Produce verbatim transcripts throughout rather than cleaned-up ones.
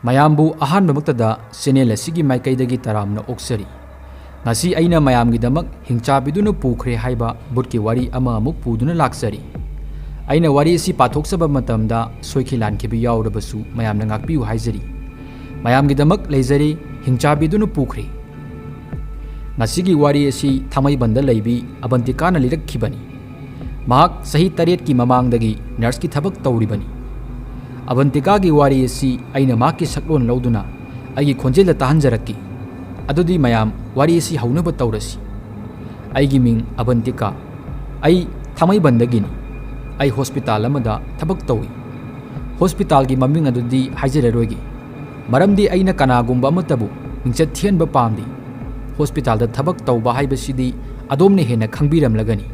ꯃꯌꯥꯝꯕꯨ ꯑꯍꯥꯟꯕꯃꯛꯇꯗ ꯆꯦꯅꯦꯜ ꯑꯁꯤꯒꯤ ꯃꯥꯏꯀꯩꯗꯒꯤ ꯇꯔꯥꯝꯅ ꯑꯣꯛꯆꯔꯤ꯫ ꯉꯁꯤ ꯑꯩꯅ ꯃꯌꯥꯝꯒꯤꯗꯃꯛ ꯍꯤꯡꯆꯥꯕꯤꯗꯨꯅ ꯄꯨꯈ꯭ꯔꯦ ꯍꯥꯏꯕ ꯚꯨꯠꯀꯤ ꯋꯥꯔꯤ ꯑꯃ ꯑꯃꯨꯛ ꯄꯨꯗꯨꯅ ꯂꯥꯛꯆꯔꯤ꯫ ꯑꯩꯅ ꯋꯥꯔꯤ ꯑꯁꯤ ꯄꯥꯊꯣꯛꯆꯕ ꯃꯇꯝꯗ ꯁꯣꯏꯈꯤ ꯂꯥꯟꯈꯤꯕ ꯌꯥꯎꯔꯕꯁꯨ ꯃꯌꯥꯝꯅ ꯉꯥꯛꯄꯤꯌꯨ ꯍꯥꯏꯖꯔꯤ꯫ ꯃꯌꯥꯝꯒꯤꯗꯃꯛ ꯂꯩꯖꯔꯤ, ꯍꯤꯡꯆꯥꯕꯤꯗꯨꯅ ꯄꯨꯈ꯭ꯔꯦ꯫ ꯉꯁꯤꯒꯤ ꯋꯥꯔꯤ ꯑꯁꯤ ꯊꯥꯡꯃꯩꯕꯟꯗ ꯂꯩꯕꯤ ꯑꯕꯟꯇꯤꯀꯥꯅ ꯂꯤꯔꯛꯈꯤꯕꯅꯤ꯫ ꯃꯍꯥꯛ ꯆꯍꯤ ꯇꯔꯦꯠꯀꯤ ꯃꯃꯥꯡꯗꯒꯤ ꯅꯔꯁꯀꯤ ꯊꯕꯛ ꯇꯧꯔꯤꯕꯅꯤ꯫ ꯑꯕꯟꯇꯤꯀꯥꯒꯤ ꯋꯥꯔꯤ ꯑꯁꯤ ꯑꯩꯅ ꯃꯍꯥꯛꯀꯤ ꯁꯛꯂꯣꯟ ꯂꯧꯗꯨꯅ ꯑꯩꯒꯤ ꯈꯣꯟꯖꯦꯜꯗ ꯇꯥꯍꯟꯖꯔꯛꯀꯦ꯫ ꯑꯗꯨꯗꯤ ꯃꯌꯥꯝ ꯋꯥꯔꯤ ꯑꯁꯤ ꯍꯧꯅꯕ ꯇꯧꯔꯁꯤ꯫ ꯑꯩꯒꯤ ꯃꯤꯡ ꯑꯕꯟꯇꯤꯀꯥ꯫ ꯑꯩ ꯊꯥꯡꯃꯩꯕꯟꯗꯒꯤꯅꯤ꯫ ꯑꯩ ꯍꯣꯁꯄꯤꯇꯥꯜ ꯑꯃꯗ ꯊꯕꯛ ꯇꯧꯏ꯫ ꯍꯣꯁꯄꯤꯇꯥꯜꯒꯤ ꯃꯃꯤꯡ ꯑꯗꯨꯗꯤ ꯍꯥꯏꯖꯔꯔꯣꯏꯒꯦ, ꯃꯔꯝꯗꯤ ꯑꯩꯅ ꯀꯅꯥꯒꯨꯝꯕ ꯑꯃꯠꯇꯕꯨ ꯃꯤꯡꯆꯠ ꯊꯤꯍꯟꯕ ꯄꯥꯝꯗꯦ꯫ ꯍꯣꯁꯄꯤꯇꯥꯜꯗ ꯊꯕꯛ ꯇꯧꯕ ꯍꯥꯏꯕꯁꯤꯗꯤ ꯑꯗꯣꯝꯅ ꯍꯦꯟꯅ ꯈꯪꯕꯤꯔꯝꯂꯒꯅꯤ꯫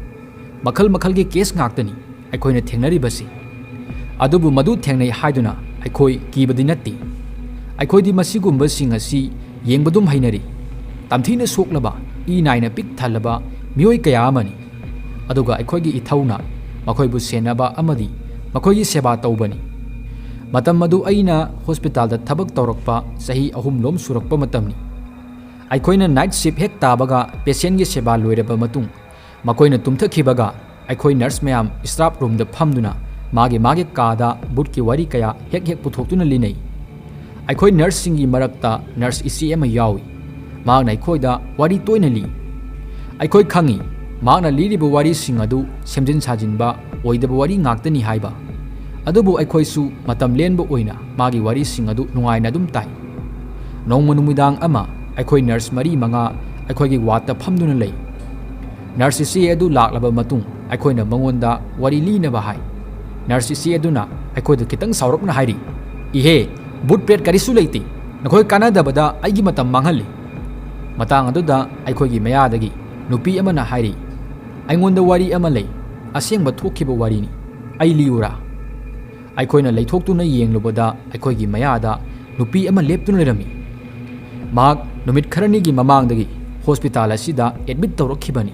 ꯃꯈꯜ ꯃꯈꯜꯒꯤ ꯀꯦꯁ ꯉꯥꯛꯇꯅꯤ ꯑꯩꯈꯣꯏꯅ ꯊꯦꯡꯅꯔꯤꯕꯁꯤ꯫ ꯑꯗꯨꯕꯨ ꯃꯗꯨ ꯊꯦꯡꯅꯩ ꯍꯥꯏꯗꯨꯅ ꯑꯩꯈꯣꯏ ꯀꯤꯕꯗꯤ ꯅꯠꯇꯦ꯫ ꯑꯩꯈꯣꯏꯗꯤ ꯃꯁꯤꯒꯨꯝꯕꯁꯤꯡ ꯑꯁꯤ ꯌꯦꯡꯕꯗꯨꯝ ꯍꯩꯅꯔꯤ꯫ ꯇꯝꯊꯤꯅ ꯁꯣꯛꯂꯕ, ꯏ ꯅꯥꯏꯅ ꯄꯤꯛ ꯊꯜꯂꯕ ꯃꯤꯑꯣꯏ ꯀꯌꯥ ꯑꯃꯅꯤ꯫ ꯑꯗꯨꯒ ꯑꯩꯈꯣꯏꯒꯤ ꯏꯊꯧꯅ ꯃꯈꯣꯏꯕꯨ ꯁꯦꯟꯅꯕ ꯑꯃꯗꯤ ꯃꯈꯣꯏꯒꯤ ꯁꯦꯕꯥ ꯇꯧꯕꯅꯤ꯫ ꯃꯇꯝ ꯑꯗꯨ ꯑꯩꯅ ꯍꯣꯁꯄꯤꯇꯥꯜꯗ ꯊꯕꯛ ꯇꯧꯔꯛꯄ ꯆꯍꯤ ꯑꯍꯨꯝꯂꯣꯝ ꯁꯨꯔꯛꯄ ꯃꯇꯝꯅꯤ꯫ ꯑꯩꯈꯣꯏꯅ ꯅꯥꯏꯠ ꯁꯤꯐ ꯍꯦꯛ ꯇꯥꯕꯒ ꯄꯦꯁꯦꯟꯒꯤ ꯁꯦꯕꯥ ꯂꯣꯏꯔꯕ ꯃꯇꯨꯡ ꯃꯈꯣꯏꯅ ꯇꯨꯝꯊꯈꯤꯕꯒ ꯑꯩꯈꯣꯏ ꯅꯔꯁ ꯃꯌꯥꯝ ꯁ꯭ꯇꯥꯐ ꯔꯨꯝꯗ ꯐꯝꯗꯨꯅ ꯃꯥꯒꯤ ꯃꯥꯒꯤ ꯀꯥꯗ ꯚꯨꯠꯀꯤ ꯋꯥꯔꯤ ꯀꯌꯥ ꯍꯦꯛ ꯍꯦꯛ ꯄꯨꯊꯣꯛꯇꯨꯅ ꯂꯤꯅꯩ꯫ ꯑꯩꯈꯣꯏ ꯅꯔꯁꯁꯤꯡꯒꯤ ꯃꯔꯛꯇ ꯅꯔꯁ ꯏꯆꯦ ꯑꯃ ꯌꯥꯎꯏ꯫ ꯃꯍꯥꯛꯅ ꯑꯩꯈꯣꯏꯗ ꯋꯥꯔꯤ ꯇꯣꯏꯅ ꯂꯤ꯫ ꯑꯩꯈꯣꯏ ꯈꯪꯏ, ꯃꯍꯥꯛꯅ ꯂꯤꯔꯤꯕ ꯋꯥꯔꯤꯁꯤꯡ ꯑꯗꯨ ꯁꯦꯝꯖꯤꯟ ꯁꯥꯖꯤꯟꯕ, ꯑꯣꯏꯗꯕ ꯋꯥꯔꯤ ꯉꯥꯛꯇꯅꯤ ꯍꯥꯏꯕ꯫ ꯑꯗꯨꯕꯨ ꯑꯩꯈꯣꯏꯁꯨ ꯃꯇꯝ ꯂꯦꯟꯕ ꯑꯣꯏꯅ ꯃꯥꯒꯤ ꯋꯥꯔꯤꯁꯤꯡ ꯑꯗꯨ ꯅꯨꯡꯉꯥꯏꯅ ꯑꯗꯨꯝ ꯇꯥꯏ꯫ ꯅꯣꯡꯃ ꯅꯨꯃꯤꯗꯥꯡ ꯑꯃ ꯑꯩꯈꯣꯏ ꯅꯔꯁ ꯃꯔꯤ ꯃꯉꯥ ꯑꯩꯈꯣꯏꯒꯤ ꯋꯥꯔꯗꯇ ꯐꯝꯗꯨꯅ ꯂꯩ꯫ ꯅꯔꯁ ꯏꯆꯦ ꯑꯗꯨ ꯂꯥꯛꯂꯕ ꯃꯇꯨꯡ ꯑꯩꯈꯣꯏꯅ ꯃꯉꯣꯟꯗ ꯋꯥꯔꯤ ꯂꯤꯅꯕ ꯍꯥꯏ꯫ ꯅꯔꯁ ꯏꯆꯦ ꯑꯗꯨꯅ ꯑꯩꯈꯣꯏꯗ ꯈꯤꯇꯪ ꯁꯥꯎꯔꯞꯅ ꯍꯥꯏꯔꯤ, "ꯏꯍꯦ, ꯚꯨꯠ ꯄ꯭ꯔꯦꯠ ꯀꯔꯤꯁꯨ ꯂꯩꯇꯦ꯫ ꯅꯈꯣꯏ ꯀꯥꯟꯅꯗꯕꯗ ꯑꯩꯒꯤ ꯃꯇꯝ ꯃꯥꯡꯍꯜꯂꯤ꯫" ꯃꯇꯥꯡ ꯑꯗꯨꯗ ꯑꯩꯈꯣꯏꯒꯤ ꯃꯌꯥꯗꯒꯤ ꯅꯨꯄꯤ ꯑꯃꯅ ꯍꯥꯏꯔꯤ, "ꯑꯩꯉꯣꯟꯗ ꯋꯥꯔꯤ ꯑꯃ ꯂꯩ, ꯑꯁꯦꯡꯕ ꯊꯣꯛꯈꯤꯕ ꯋꯥꯔꯤꯅꯤ꯫ ꯑꯩ ꯂꯤꯌꯨꯔꯥ?" ꯑꯩꯈꯣꯏꯅ ꯂꯩꯊꯣꯛꯇꯨꯅ ꯌꯦꯡꯂꯨꯕꯗ ꯑꯩꯈꯣꯏꯒꯤ ꯃꯌꯥꯗ ꯅꯨꯄꯤ ꯑꯃ ꯂꯦꯞꯇꯨꯅ ꯂꯩꯔꯝꯃꯤ꯫ ꯃꯍꯥꯛ ꯅꯨꯃꯤꯠ ꯈꯔꯅꯤꯒꯤ ꯃꯃꯥꯡꯗꯒꯤ ꯍꯣꯁꯄꯤꯇꯥꯜ ꯑꯁꯤꯗ ꯑꯦꯗꯃꯤꯠ ꯇꯧꯔꯛꯈꯤꯕꯅꯤ꯫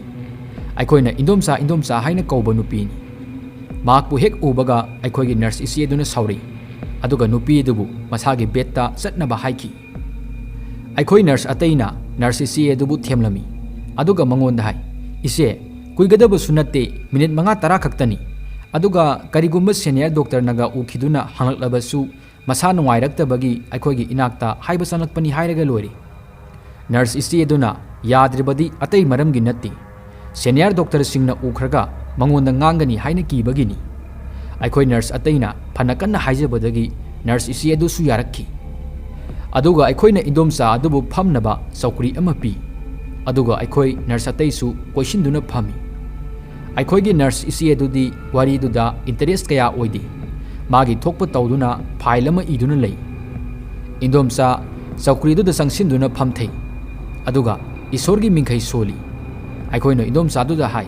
ꯑꯩꯈꯣꯏꯅ ꯏꯟꯗꯣꯝꯆꯥ, ꯏꯟꯗꯣꯝꯆꯥ ꯍꯥꯏꯅ ꯀꯧꯕ ꯅꯨꯄꯤꯅꯤ꯫ ꯃꯍꯥꯛꯄꯨ ꯍꯦꯛ ꯎꯕꯒ ꯑꯩꯈꯣꯏꯒꯤ ꯅꯔꯁ ꯏꯆꯦ ꯑꯗꯨꯅ ꯁꯥꯎꯔꯛꯏ, ꯑꯗꯨꯒ ꯅꯨꯄꯤ ꯑꯗꯨꯕꯨ ꯃꯁꯥꯒꯤ ꯕꯦꯗꯇ ꯆꯠꯅꯕ ꯍꯥꯏꯈꯤ꯫ ꯑꯩꯈꯣꯏ ꯅꯔꯁ ꯑꯇꯩꯅ ꯅꯔꯁ ꯏꯆꯦ ꯑꯗꯨꯕꯨ ꯊꯦꯝꯂꯝꯃꯤ, ꯑꯗꯨꯒ ꯃꯉꯣꯟꯗ ꯍꯥꯏ, "ꯏꯆꯦ, ꯀꯨꯏꯒꯗꯕꯁꯨ ꯅꯠꯇꯦ, ꯃꯤꯅꯤꯠ ꯃꯉꯥ ꯇꯔꯥ ꯈꯛꯇꯅꯤ꯫ ꯑꯗꯨꯒ ꯀꯔꯤꯒꯨꯝꯕ ꯁꯦꯅꯤꯌꯔ ꯗꯣꯛꯇꯔꯅꯒ ꯎꯈꯤꯗꯨꯅ ꯍꯪꯂꯛꯂꯕꯁꯨ ꯃꯁꯥ ꯅꯨꯡꯉꯥꯏꯔꯛꯇꯕꯒꯤ ꯑꯩꯈꯣꯏꯒꯤ ꯏꯅꯥꯛꯇ ꯍꯥꯏꯕ ꯆꯪꯂꯛꯄꯅꯤ ꯍꯥꯏꯔꯒ ꯂꯣꯏꯔꯦ"꯫ ꯅꯔꯁ ꯏꯆꯦ ꯑꯗꯨꯅ ꯌꯥꯗ꯭ꯔꯤꯕꯗꯤ ꯑꯇꯩ ꯃꯔꯝꯒꯤ ꯅꯠꯇꯦ, ꯁꯦꯅꯤꯌꯔ ꯗꯣꯛꯇꯔꯁꯤꯡꯅ ꯎꯈ꯭ꯔꯒ ꯃꯉꯣꯟꯗ ꯉꯥꯡꯒꯅꯤ ꯍꯥꯏꯅ ꯀꯤꯕꯒꯤꯅꯤ꯫ ꯑꯩꯈꯣꯏ ꯅꯔꯁ ꯑꯇꯩꯅ ꯐꯅ ꯀꯟꯅ ꯍꯥꯏꯖꯕꯗꯒꯤ ꯅꯔꯁ ꯏꯆꯦ ꯑꯗꯨꯁꯨ ꯌꯥꯔꯛꯈꯤ꯫ ꯑꯗꯨꯒ ꯑꯩꯈꯣꯏꯅ ꯏꯟꯗꯣꯝꯆꯥ ꯑꯗꯨꯕꯨ ꯐꯝꯅꯕ ꯆꯧꯀ꯭ꯔꯤ ꯑꯃ ꯄꯤ꯫ ꯑꯗꯨꯒ ꯑꯩꯈꯣꯏ ꯅꯔꯁ ꯑꯇꯩꯁꯨ ꯀꯣꯏꯁꯤꯟꯗꯨꯅ ꯐꯝꯃꯤ꯫ ꯑꯩꯈꯣꯏꯒꯤ ꯅꯔꯁ ꯏꯆꯦ ꯑꯗꯨꯗꯤ ꯋꯥꯔꯤꯗꯨꯗ ꯏꯟꯇꯔꯦꯁ ꯀꯌꯥ ꯑꯣꯏꯗꯦ꯫ ꯃꯥꯒꯤ ꯊꯣꯛꯄ ꯇꯧꯗꯨꯅ ꯐꯥꯏꯜ ꯑꯃ ꯏꯗꯨꯅ ꯂꯩ꯫ ꯏꯟꯗꯣꯝꯆꯥ ꯆꯧꯀ꯭ꯔꯤꯗꯨꯗ ꯆꯪꯁꯤꯟꯗꯨꯅ ꯐꯝꯊꯩ꯫ ꯑꯗꯨꯒ ꯏꯁꯣꯔꯒꯤ ꯃꯤꯡꯈꯩ ꯁꯣꯜꯂꯤ꯫ ꯑꯩꯈꯣꯏꯅ ꯏꯟꯗꯣꯝꯆꯥꯗꯨꯗ ꯍꯥꯏ,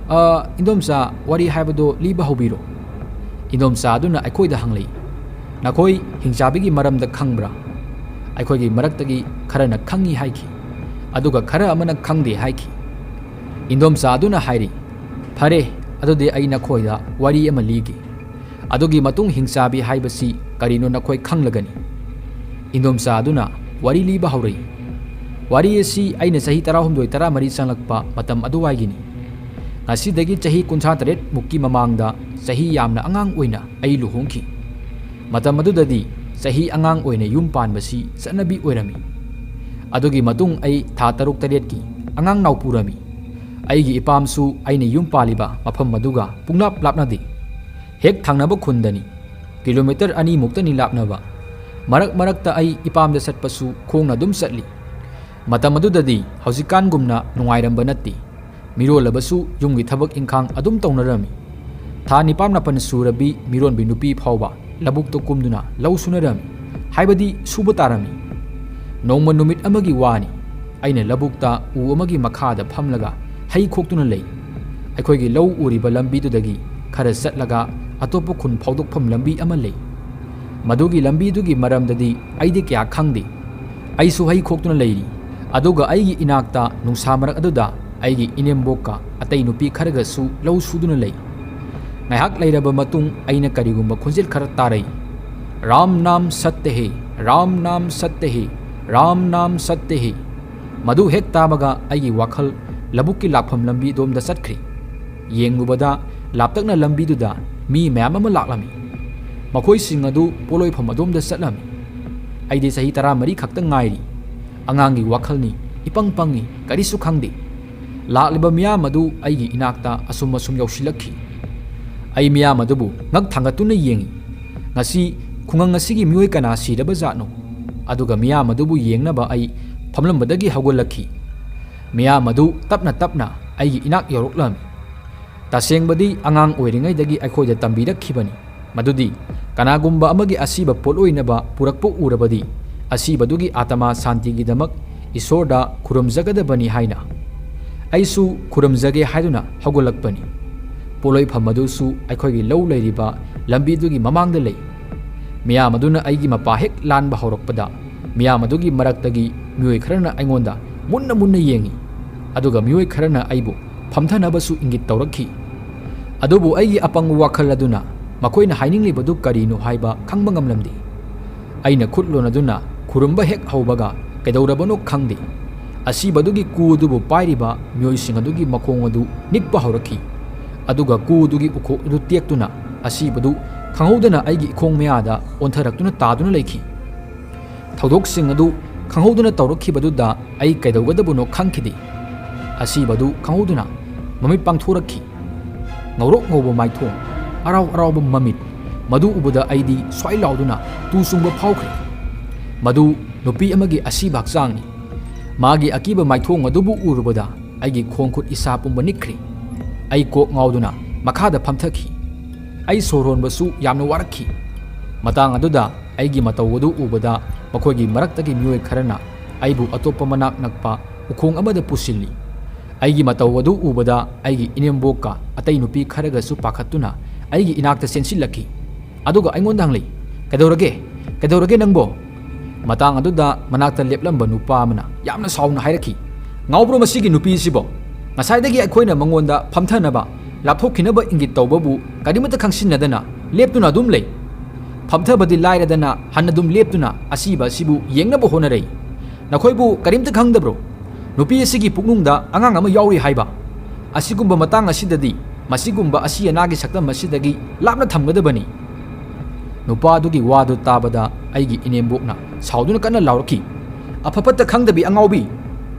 "ꯑ, ꯏꯟꯗꯣꯝꯆꯥ, ꯋꯥꯔꯤ ꯍꯥꯏꯕꯗꯣ ꯂꯤꯕ ꯍꯧꯕꯤꯔꯣ"꯫ ꯏꯟꯗꯣꯝꯆꯥ ꯑꯗꯨꯅ ꯑꯩꯈꯣꯏꯗ ꯍꯪꯂꯛꯏ, "ꯅꯈꯣꯏ ꯍꯤꯡꯆꯥꯕꯤꯒꯤ ꯃꯔꯝꯗ ꯈꯪꯕ꯭ꯔꯥ?" ꯑꯩꯈꯣꯏꯒꯤ ꯃꯔꯛꯇꯒꯤ ꯈꯔꯅ ꯈꯪꯏ ꯍꯥꯏꯈꯤ, ꯑꯗꯨꯒ ꯈꯔ ꯑꯃꯅ ꯈꯪꯗꯦ ꯍꯥꯏꯈꯤ꯫ ꯏꯟꯗꯣꯝꯆꯥ ꯑꯗꯨꯅ ꯍꯥꯏꯔꯤ, "ꯐꯔꯦ, ꯑꯗꯨꯗꯤ ꯑꯩ ꯅꯈꯣꯏꯗ ꯋꯥꯔꯤ ꯑꯃ ꯂꯤꯒꯦ꯫ ꯑꯗꯨꯒꯤ ꯃꯇꯨꯡ ꯍꯤꯡꯆꯥꯕꯤ ꯍꯥꯏꯕꯁꯤ ꯀꯔꯤꯅꯣ ꯅꯈꯣꯏ ꯈꯪꯂꯒꯅꯤ"꯫ ꯏꯟꯗꯣꯝꯆꯥ ꯑꯗꯨꯅ ꯋꯥꯔꯤ ꯂꯤꯕ ꯍꯧꯔꯛꯏ꯫ ꯋꯥꯔꯤ ꯑꯁꯤ ꯑꯩꯅ ꯆꯍꯤ ꯇꯔꯥꯍꯨꯝꯗꯣꯏ ꯇꯔꯥꯃꯔꯤ ꯆꯪꯂꯛꯄ ꯃꯇꯝ ꯑꯗꯨꯋꯥꯏꯒꯤꯅꯤ꯫ ꯉꯁꯤꯗꯒꯤ ꯆꯍꯤ ꯀꯨꯟꯊ꯭ꯔꯥ ꯇꯔꯦꯠ ꯃꯨꯛꯀꯤ ꯃꯃꯥꯡꯗ ꯆꯍꯤ ꯌꯥꯝꯅ ꯑꯉꯥꯡ ꯑꯣꯏꯅ ꯑꯩ ꯂꯨꯍꯣꯡꯈꯤ꯫ ꯃꯇꯝ ꯑꯗꯨꯗꯗꯤ ꯆꯍꯤ ꯑꯉꯥꯡ ꯑꯣꯏꯅ ꯌꯨꯝ ꯄꯥꯟꯕꯁꯤ ꯆꯠꯅꯕꯤ ꯑꯣꯏꯔꯝꯃꯤ꯫ ꯑꯗꯨꯒꯤ ꯃꯇꯨꯡ ꯑꯩ ꯊꯥ ꯇꯔꯨꯛ ꯇꯔꯦꯠꯀꯤ ꯑꯉꯥꯡ ꯅꯥꯎꯄꯨꯔꯝꯃꯤ꯫ ꯑꯩꯒꯤ ꯏꯄꯥꯝꯁꯨ ꯑꯩꯅ ꯌꯨꯝ ꯄꯥꯜꯂꯤꯕ ꯃꯐꯝ ꯑꯗꯨꯒ ꯄꯨꯡꯂꯥꯞ ꯂꯥꯞꯅꯗꯦ꯫ ꯍꯦꯛ ꯊꯪꯅꯕ ꯈꯨꯟꯗꯅꯤ꯫ ꯀꯤꯂꯣꯃꯤꯇꯔ ꯑꯅꯤꯃꯨꯛꯇꯅꯤ ꯂꯥꯞꯅꯕ꯫ ꯃꯔꯛ ꯃꯔꯛꯇ ꯑꯩ ꯏꯄꯥꯝꯗ ꯆꯠꯄꯁꯨ ꯈꯣꯡꯅ ꯑꯗꯨꯝ ꯆꯠꯂꯤ꯫ ꯃꯇꯝ ꯑꯗꯨꯗꯗꯤ ꯍꯧꯖꯤꯛꯀꯥꯟꯒꯨꯝꯅ ꯅꯨꯡꯉꯥꯏꯔꯝꯕ ꯅꯠꯇꯦ꯫ ꯃꯤꯔꯣꯜꯂꯕꯁꯨ ꯌꯨꯝꯒꯤ ꯊꯕꯛ ꯏꯪꯈꯥꯡ ꯑꯗꯨꯝ ꯇꯧꯅꯔꯝꯃꯤ꯫ ꯊꯥ ꯅꯤꯄꯥꯟ ꯃꯥꯄꯟ ꯁꯨꯔꯕꯤ ꯃꯤꯔꯣꯟꯕꯤ ꯅꯨꯄꯤ ꯐꯥꯎꯕ ꯂꯧꯕꯨꯛꯇ ꯀꯨꯝꯗꯨꯅ ꯂꯧ ꯁꯨꯅꯔꯝꯃꯤ, ꯍꯥꯏꯕꯗꯤ ꯁꯨꯕ ꯇꯥꯔꯝꯃꯤ꯫ ꯅꯣꯡꯃ ꯅꯨꯃꯤꯠ ꯑꯃꯒꯤ ꯋꯥꯅꯤ, ꯑꯩꯅ ꯂꯧꯕꯨꯛꯇ ꯎ ꯑꯃꯒꯤ ꯃꯈꯥꯗ ꯐꯝꯂꯒ ꯍꯩ ꯈꯣꯛꯇꯨꯅ ꯂꯩ꯫ ꯑꯩꯈꯣꯏꯒꯤ ꯂꯧ ꯎꯔꯤꯕ ꯂꯝꯕꯤꯗꯨꯗꯒꯤ ꯈꯔ ꯆꯠꯂꯒ ꯑꯇꯣꯞꯄ ꯈꯨꯟ ꯐꯥꯎꯗꯣꯛꯐꯝ ꯂꯝꯕꯤ ꯑꯃ ꯂꯩ꯫ ꯃꯗꯨꯒꯤ ꯂꯝꯕꯤꯗꯨꯒꯤ ꯃꯔꯝꯗꯗꯤ ꯑꯩꯗꯤ ꯀꯌꯥ ꯈꯪꯗꯦ꯫ ꯑꯩꯁꯨ ꯍꯩ ꯈꯣꯛꯇꯨꯅ ꯂꯩꯔꯤ, ꯑꯗꯨꯒ ꯑꯩꯒꯤ ꯏꯅꯥꯛꯇ ꯅꯨꯡꯁꯥ ꯃꯔꯛ ꯑꯗꯨꯗ ꯑꯩꯒꯤ ꯏꯅꯦꯝꯕꯣꯛꯀ ꯑꯇꯩ ꯅꯨꯄꯤ ꯈꯔꯒꯁꯨ ꯂꯧ ꯁꯨꯗꯨꯅ ꯂꯩ꯫ ꯉꯥꯏꯍꯥꯛ ꯂꯩꯔꯕ ꯃꯇꯨꯡ ꯑꯩꯅ ꯀꯔꯤꯒꯨꯝꯕ ꯈꯣꯟꯖꯦꯜ ꯈꯔ ꯇꯥꯔꯛꯏ꯫ "ꯔꯥꯝ ꯅꯥꯝ ꯁꯠꯇ ꯍꯦ, ꯔꯥꯝ ꯅꯥꯝ ꯁꯠꯇ ꯍꯦ, ꯔꯥꯝ ꯅꯥꯝ ꯁꯠꯇ ꯍꯦ"꯫ ꯃꯗꯨ ꯍꯦꯛ ꯇꯥꯕꯒ ꯑꯩꯒꯤ ꯋꯥꯈꯜ ꯂꯧꯕꯨꯛꯀꯤ ꯂꯥꯛꯐꯝ ꯂꯝꯕꯤꯗꯣꯝꯗ ꯆꯠꯈ꯭ꯔꯤ꯫ ꯌꯦꯡꯂꯨꯕꯗ ꯂꯥꯞꯇꯛꯅ ꯂꯝꯕꯤꯗꯨꯗ ꯃꯤ ꯃꯌꯥꯝ ꯑꯃ ꯂꯥꯛꯂꯝꯃꯤ꯫ ꯃꯈꯣꯏꯁꯤꯡ ꯑꯗꯨ ꯄꯣꯠꯂꯣꯏꯐꯝ ꯑꯗꯣꯝꯗ ꯆꯠꯂꯝꯃꯤ꯫ ꯑꯩꯗꯤ ꯆꯍꯤ ꯇꯔꯥꯃꯔꯤ ꯈꯛꯇ ꯉꯥꯏꯔꯤ꯫ ꯑꯉꯥꯡꯒꯤ ꯋꯥꯈꯜꯅꯤ, ꯏꯄꯪ ꯄꯪꯉꯤ, ꯀꯔꯤꯁꯨ ꯈꯪꯗꯦ꯫ ꯂꯥꯛꯂꯤꯕ ꯃꯤꯌꯥꯝ ꯑꯗꯨ ꯑꯩꯒꯤ ꯏꯅꯥꯛꯇ ꯑꯁꯨꯝ ꯑꯁꯨꯝ ꯌꯧꯁꯤꯜꯂꯛꯈꯤ꯫ ꯑꯩ ꯃꯤꯌꯥꯝ ꯑꯗꯨꯕꯨ ꯉꯛ ꯊꯥꯡꯒꯠꯇꯨꯅ ꯌꯦꯡꯉꯤ꯫ ꯉꯁꯤ ꯈꯨꯡꯒꯪ ꯑꯁꯤꯒꯤ ꯃꯤꯑꯣꯏ ꯀꯅꯥ ꯁꯤꯔꯕ ꯖꯥꯠꯅꯣ? ꯑꯗꯨꯒ ꯃꯤꯌꯥꯝ ꯑꯗꯨꯕꯨ ꯌꯦꯡꯅꯕ ꯑꯩ ꯐꯝꯂꯝꯕꯗꯒꯤ ꯍꯧꯒꯠꯂꯛꯈꯤ꯫ ꯃꯤꯌꯥꯝ ꯑꯗꯨ ꯇꯞꯅ ꯇꯞꯅ ꯑꯩꯒꯤ ꯏꯅꯥꯛ ꯌꯧꯔꯛꯂꯝꯃꯤ꯫ ꯇꯁꯦꯡꯕꯗꯤ ꯑꯉꯥꯡ ꯑꯣꯏꯔꯤꯉꯩꯗꯒꯤ ꯑꯩꯈꯣꯏꯗ ꯇꯝꯕꯤꯔꯛꯈꯤꯕꯅꯤ ꯃꯗꯨꯗꯤ ꯀꯅꯥꯒꯨꯝꯕ ꯑꯃꯒꯤ ꯑꯁꯤꯕ ꯄꯣꯠꯂꯣꯏꯅꯕ ꯄꯨꯔꯛꯄ ꯎꯔꯕꯗꯤ ꯑꯁꯤꯕꯗꯨꯒꯤ ꯑꯥꯇꯃꯥ ꯁꯥꯟꯇꯤꯒꯤꯗꯃꯛ ꯏꯁꯣꯔꯗ ꯈꯨꯔꯨꯝꯖꯒꯗꯕꯅꯤ ꯍꯥꯏꯅ꯫ ꯑꯩꯁꯨ ꯈꯨꯔꯨꯝꯖꯒꯦ ꯍꯥꯏꯗꯨꯅ ꯍꯧꯒꯠꯂꯛꯄꯅꯤ꯫ ꯄꯣꯠꯂꯣꯏꯐꯝ ꯑꯗꯨꯁꯨ ꯑꯩꯈꯣꯏꯒꯤ ꯂꯧ ꯂꯩꯔꯤꯕ ꯂꯝꯕꯤꯗꯨꯒꯤ ꯃꯃꯥꯡꯗ ꯂꯩ꯫ ꯃꯤꯌꯥꯝ ꯑꯗꯨꯅ ꯑꯩꯒꯤ ꯃꯄꯥ ꯍꯦꯛ ꯂꯥꯟꯕ ꯍꯧꯔꯛꯄꯗ ꯃꯤꯌꯥꯝ ꯑꯗꯨꯒꯤ ꯃꯔꯛꯇꯒꯤ ꯃꯤꯑꯣꯏ ꯈꯔꯅ ꯑꯩꯉꯣꯟꯗ ꯃꯨꯟꯅ ꯃꯨꯟꯅ ꯌꯦꯡꯉꯤ, ꯑꯗꯨꯒ ꯃꯤꯑꯣꯏ ꯈꯔꯅ ꯑꯩꯕꯨ ꯐꯝꯊꯅꯕꯁꯨ ꯏꯪꯒꯤꯠ ꯇꯧꯔꯛꯈꯤ꯫ ꯑꯗꯨꯕꯨ ꯑꯩꯒꯤ ꯑꯄꯪꯕ ꯋꯥꯈꯜ ꯑꯗꯨꯅ ꯃꯈꯣꯏꯅ ꯍꯥꯏꯅꯤꯡꯂꯤꯕꯗꯨ ꯀꯔꯤꯅꯣ ꯍꯥꯏꯕ ꯈꯪꯕ ꯉꯝꯂꯝꯗꯦ꯫ ꯑꯩꯅ ꯈꯨꯠ ꯂꯣꯟꯅꯗꯨꯅ ꯈꯨꯔꯨꯝꯕ ꯍꯦꯛ ꯍꯧꯕꯒ ꯀꯩꯗꯧꯔꯕꯅꯣ ꯈꯪꯗꯦ, ꯑꯁꯤꯕꯗꯨꯒꯤ ꯀꯨ ꯑꯗꯨꯕꯨ ꯄꯥꯏꯔꯤꯕ ꯃꯤꯑꯣꯏꯁꯤꯡ ꯑꯗꯨꯒꯤ ꯃꯈꯣꯡ ꯑꯗꯨ ꯅꯤꯛꯄ ꯍꯧꯔꯛꯈꯤ꯫ ꯑꯗꯨꯒ ꯀꯨ ꯑꯗꯨꯒꯤ ꯎꯈꯣꯛ ꯑꯗꯨ ꯇꯦꯛꯇꯨꯅ ꯑꯁꯤꯕꯗꯨ ꯈꯪꯍꯧꯗꯅ ꯑꯩꯒꯤ ꯏꯈꯣꯡ ꯃꯌꯥꯗ ꯑꯣꯟꯊꯔꯛꯇꯨꯅ ꯇꯥꯗꯨꯅ ꯂꯩꯈꯤ꯫ ꯊꯧꯗꯣꯛꯁꯤꯡ ꯑꯗꯨ ꯈꯪꯍꯧꯗꯅ ꯇꯧꯔꯛꯈꯤꯕꯗꯨꯗ ꯑꯩ ꯀꯩꯗꯧꯒꯗꯕꯅꯣ ꯈꯪꯈꯤꯗꯦ꯫ ꯑꯁꯤꯕꯗꯨ ꯈꯪꯍꯧꯗꯅ ꯃꯃꯤꯠ ꯄꯥꯡꯊꯣꯔꯛꯈꯤ꯫ ꯉꯧꯔꯣꯛ ꯉꯧꯕ ꯃꯥꯏꯊꯣꯡ, ꯑꯔꯥꯎ ꯑꯔꯥꯎꯕ ꯃꯃꯤꯠ, ꯃꯗꯨ ꯎꯕꯗ ꯑꯩꯗꯤ ꯁ꯭ꯋꯥꯏ ꯂꯥꯎꯗꯨꯅ ꯇꯨ ꯆꯨꯡꯕ ꯐꯥꯎꯈ꯭ꯔꯦ꯫ ꯃꯗꯨ ꯅꯨꯄꯤ ꯑꯃꯒꯤ ꯑꯁꯤꯕ ꯍꯛꯆꯥꯡꯅꯤ꯫ ꯃꯥꯒꯤ ꯑꯀꯤꯕ ꯃꯥꯏꯊꯣꯡ ꯑꯗꯨꯕꯨ ꯎꯔꯨꯕꯗ ꯑꯩꯒꯤ ꯈꯣꯡ ꯈꯨꯠ ꯏꯁꯥ ꯄꯨꯝꯕ ꯅꯤꯛꯈ꯭ꯔꯦ꯫ ꯑꯩ ꯀꯣꯛ ꯉꯥꯎꯗꯨꯅ ꯃꯈꯥꯗ ꯐꯝꯊꯈꯤ꯫ ꯑꯩ ꯁꯣꯔ ꯍꯣꯟꯕꯁꯨ ꯌꯥꯝꯅ ꯋꯥꯔꯛꯈꯤ꯫ ꯃꯇꯥꯡ ꯑꯗꯨꯗ ꯑꯩꯒꯤ ꯃꯇꯧ ꯑꯗꯨ ꯎꯕꯗ ꯃꯈꯣꯏꯒꯤ ꯃꯔꯛꯇꯒꯤ ꯃꯤꯑꯣꯏ ꯈꯔꯅ ꯑꯩꯕꯨ ꯑꯇꯣꯞꯄ ꯃꯅꯥꯛ ꯅꯛꯄ ꯎꯈꯣꯡ ꯑꯃꯗ ꯄꯨꯁꯤꯜꯂꯤ꯫ ꯑꯩꯒꯤ ꯃꯇꯧ ꯑꯗꯨ ꯎꯕꯗ ꯑꯩꯒꯤ ꯏꯅꯦꯝꯕꯣꯛꯀ ꯑꯇꯩ ꯅꯨꯄꯤ ꯈꯔꯒꯁꯨ ꯄꯥꯈꯠꯇꯨꯅ ꯑꯩꯒꯤ ꯏꯅꯥꯛꯇ ꯆꯦꯟꯁꯤꯜꯂꯛꯈꯤ꯫ ꯑꯗꯨꯒ ꯑꯩꯉꯣꯟꯗ ꯍꯪꯂꯛꯏ, "ꯀꯩꯗꯧꯔꯒꯦ? ꯀꯩꯗꯧꯔꯒꯦ ꯅꯪꯕꯣ?" ꯃꯇꯥꯡ ꯑꯗꯨꯗ ꯃꯅꯥꯛꯇ ꯂꯦꯞꯂꯝꯕ ꯅꯨꯄꯥ ꯑꯃꯅ ꯌꯥꯝꯅ ꯁꯥꯎꯅ ꯍꯥꯏꯔꯛꯈꯤ, "ꯉꯥꯎꯕ꯭ꯔꯣ ꯃꯁꯤꯒꯤ ꯅꯨꯄꯤꯁꯤꯕꯣ? ꯉꯁꯥꯏꯗꯒꯤ ꯑꯩꯈꯣꯏꯅ ꯃꯉꯣꯟꯗ ꯐꯝꯊꯅꯕ, ꯂꯥꯞꯊꯣꯛꯈꯤꯅꯕ ꯏꯪꯒꯤꯠ ꯇꯧꯕꯕꯨ ꯀꯔꯤꯃꯠꯇ ꯈꯪꯁꯤꯟꯅꯗꯅ ꯂꯦꯞꯇꯨꯅ ꯑꯗꯨꯝ ꯂꯩ꯫ ꯐꯝꯊꯕꯗꯤ ꯂꯥꯏꯔꯗꯅ ꯍꯟꯅ ꯑꯗꯨꯝ ꯂꯦꯞꯇꯨꯅ ꯑꯁꯤꯕ ꯑꯁꯤꯕꯨ ꯌꯦꯡꯅꯕ ꯍꯣꯠꯅꯔꯛꯏ꯫ "ꯅꯈꯣꯏꯕꯨ ꯀꯔꯤꯝꯇ ꯈꯪꯗꯕ꯭ꯔꯣ? ꯅꯨꯄꯤ ꯑꯁꯤꯒꯤ ꯄꯨꯛꯅꯨꯡꯗ ꯑꯉꯥꯡ ꯑꯃ ꯌꯥꯎꯔꯤ ꯍꯥꯏꯕ꯫ ꯑꯁꯤꯒꯨꯝꯕ ꯃꯇꯥꯡ ꯑꯁꯤꯗꯗꯤ ꯃꯁꯤꯒꯨꯝꯕ ꯑꯁꯤ ꯑꯅꯥꯒꯤ ꯁꯛꯇꯝ ꯑꯁꯤꯗꯒꯤ ꯂꯥꯞꯅ ꯊꯝꯒꯗꯕꯅꯤ"꯫ ꯅꯨꯄꯥꯗꯨꯒꯤ ꯋꯥꯗꯨ ꯇꯥꯕꯗ ꯑꯩꯒꯤ ꯏꯅꯦꯝꯕꯣꯛꯅ ꯁꯥꯎꯗꯨꯅ ꯀꯟꯅ ꯂꯥꯎꯔꯛꯈꯤ, "ꯑꯐ ꯐꯠꯇ ꯈꯪꯗꯕꯤ ꯑꯉꯥꯎꯕꯤ!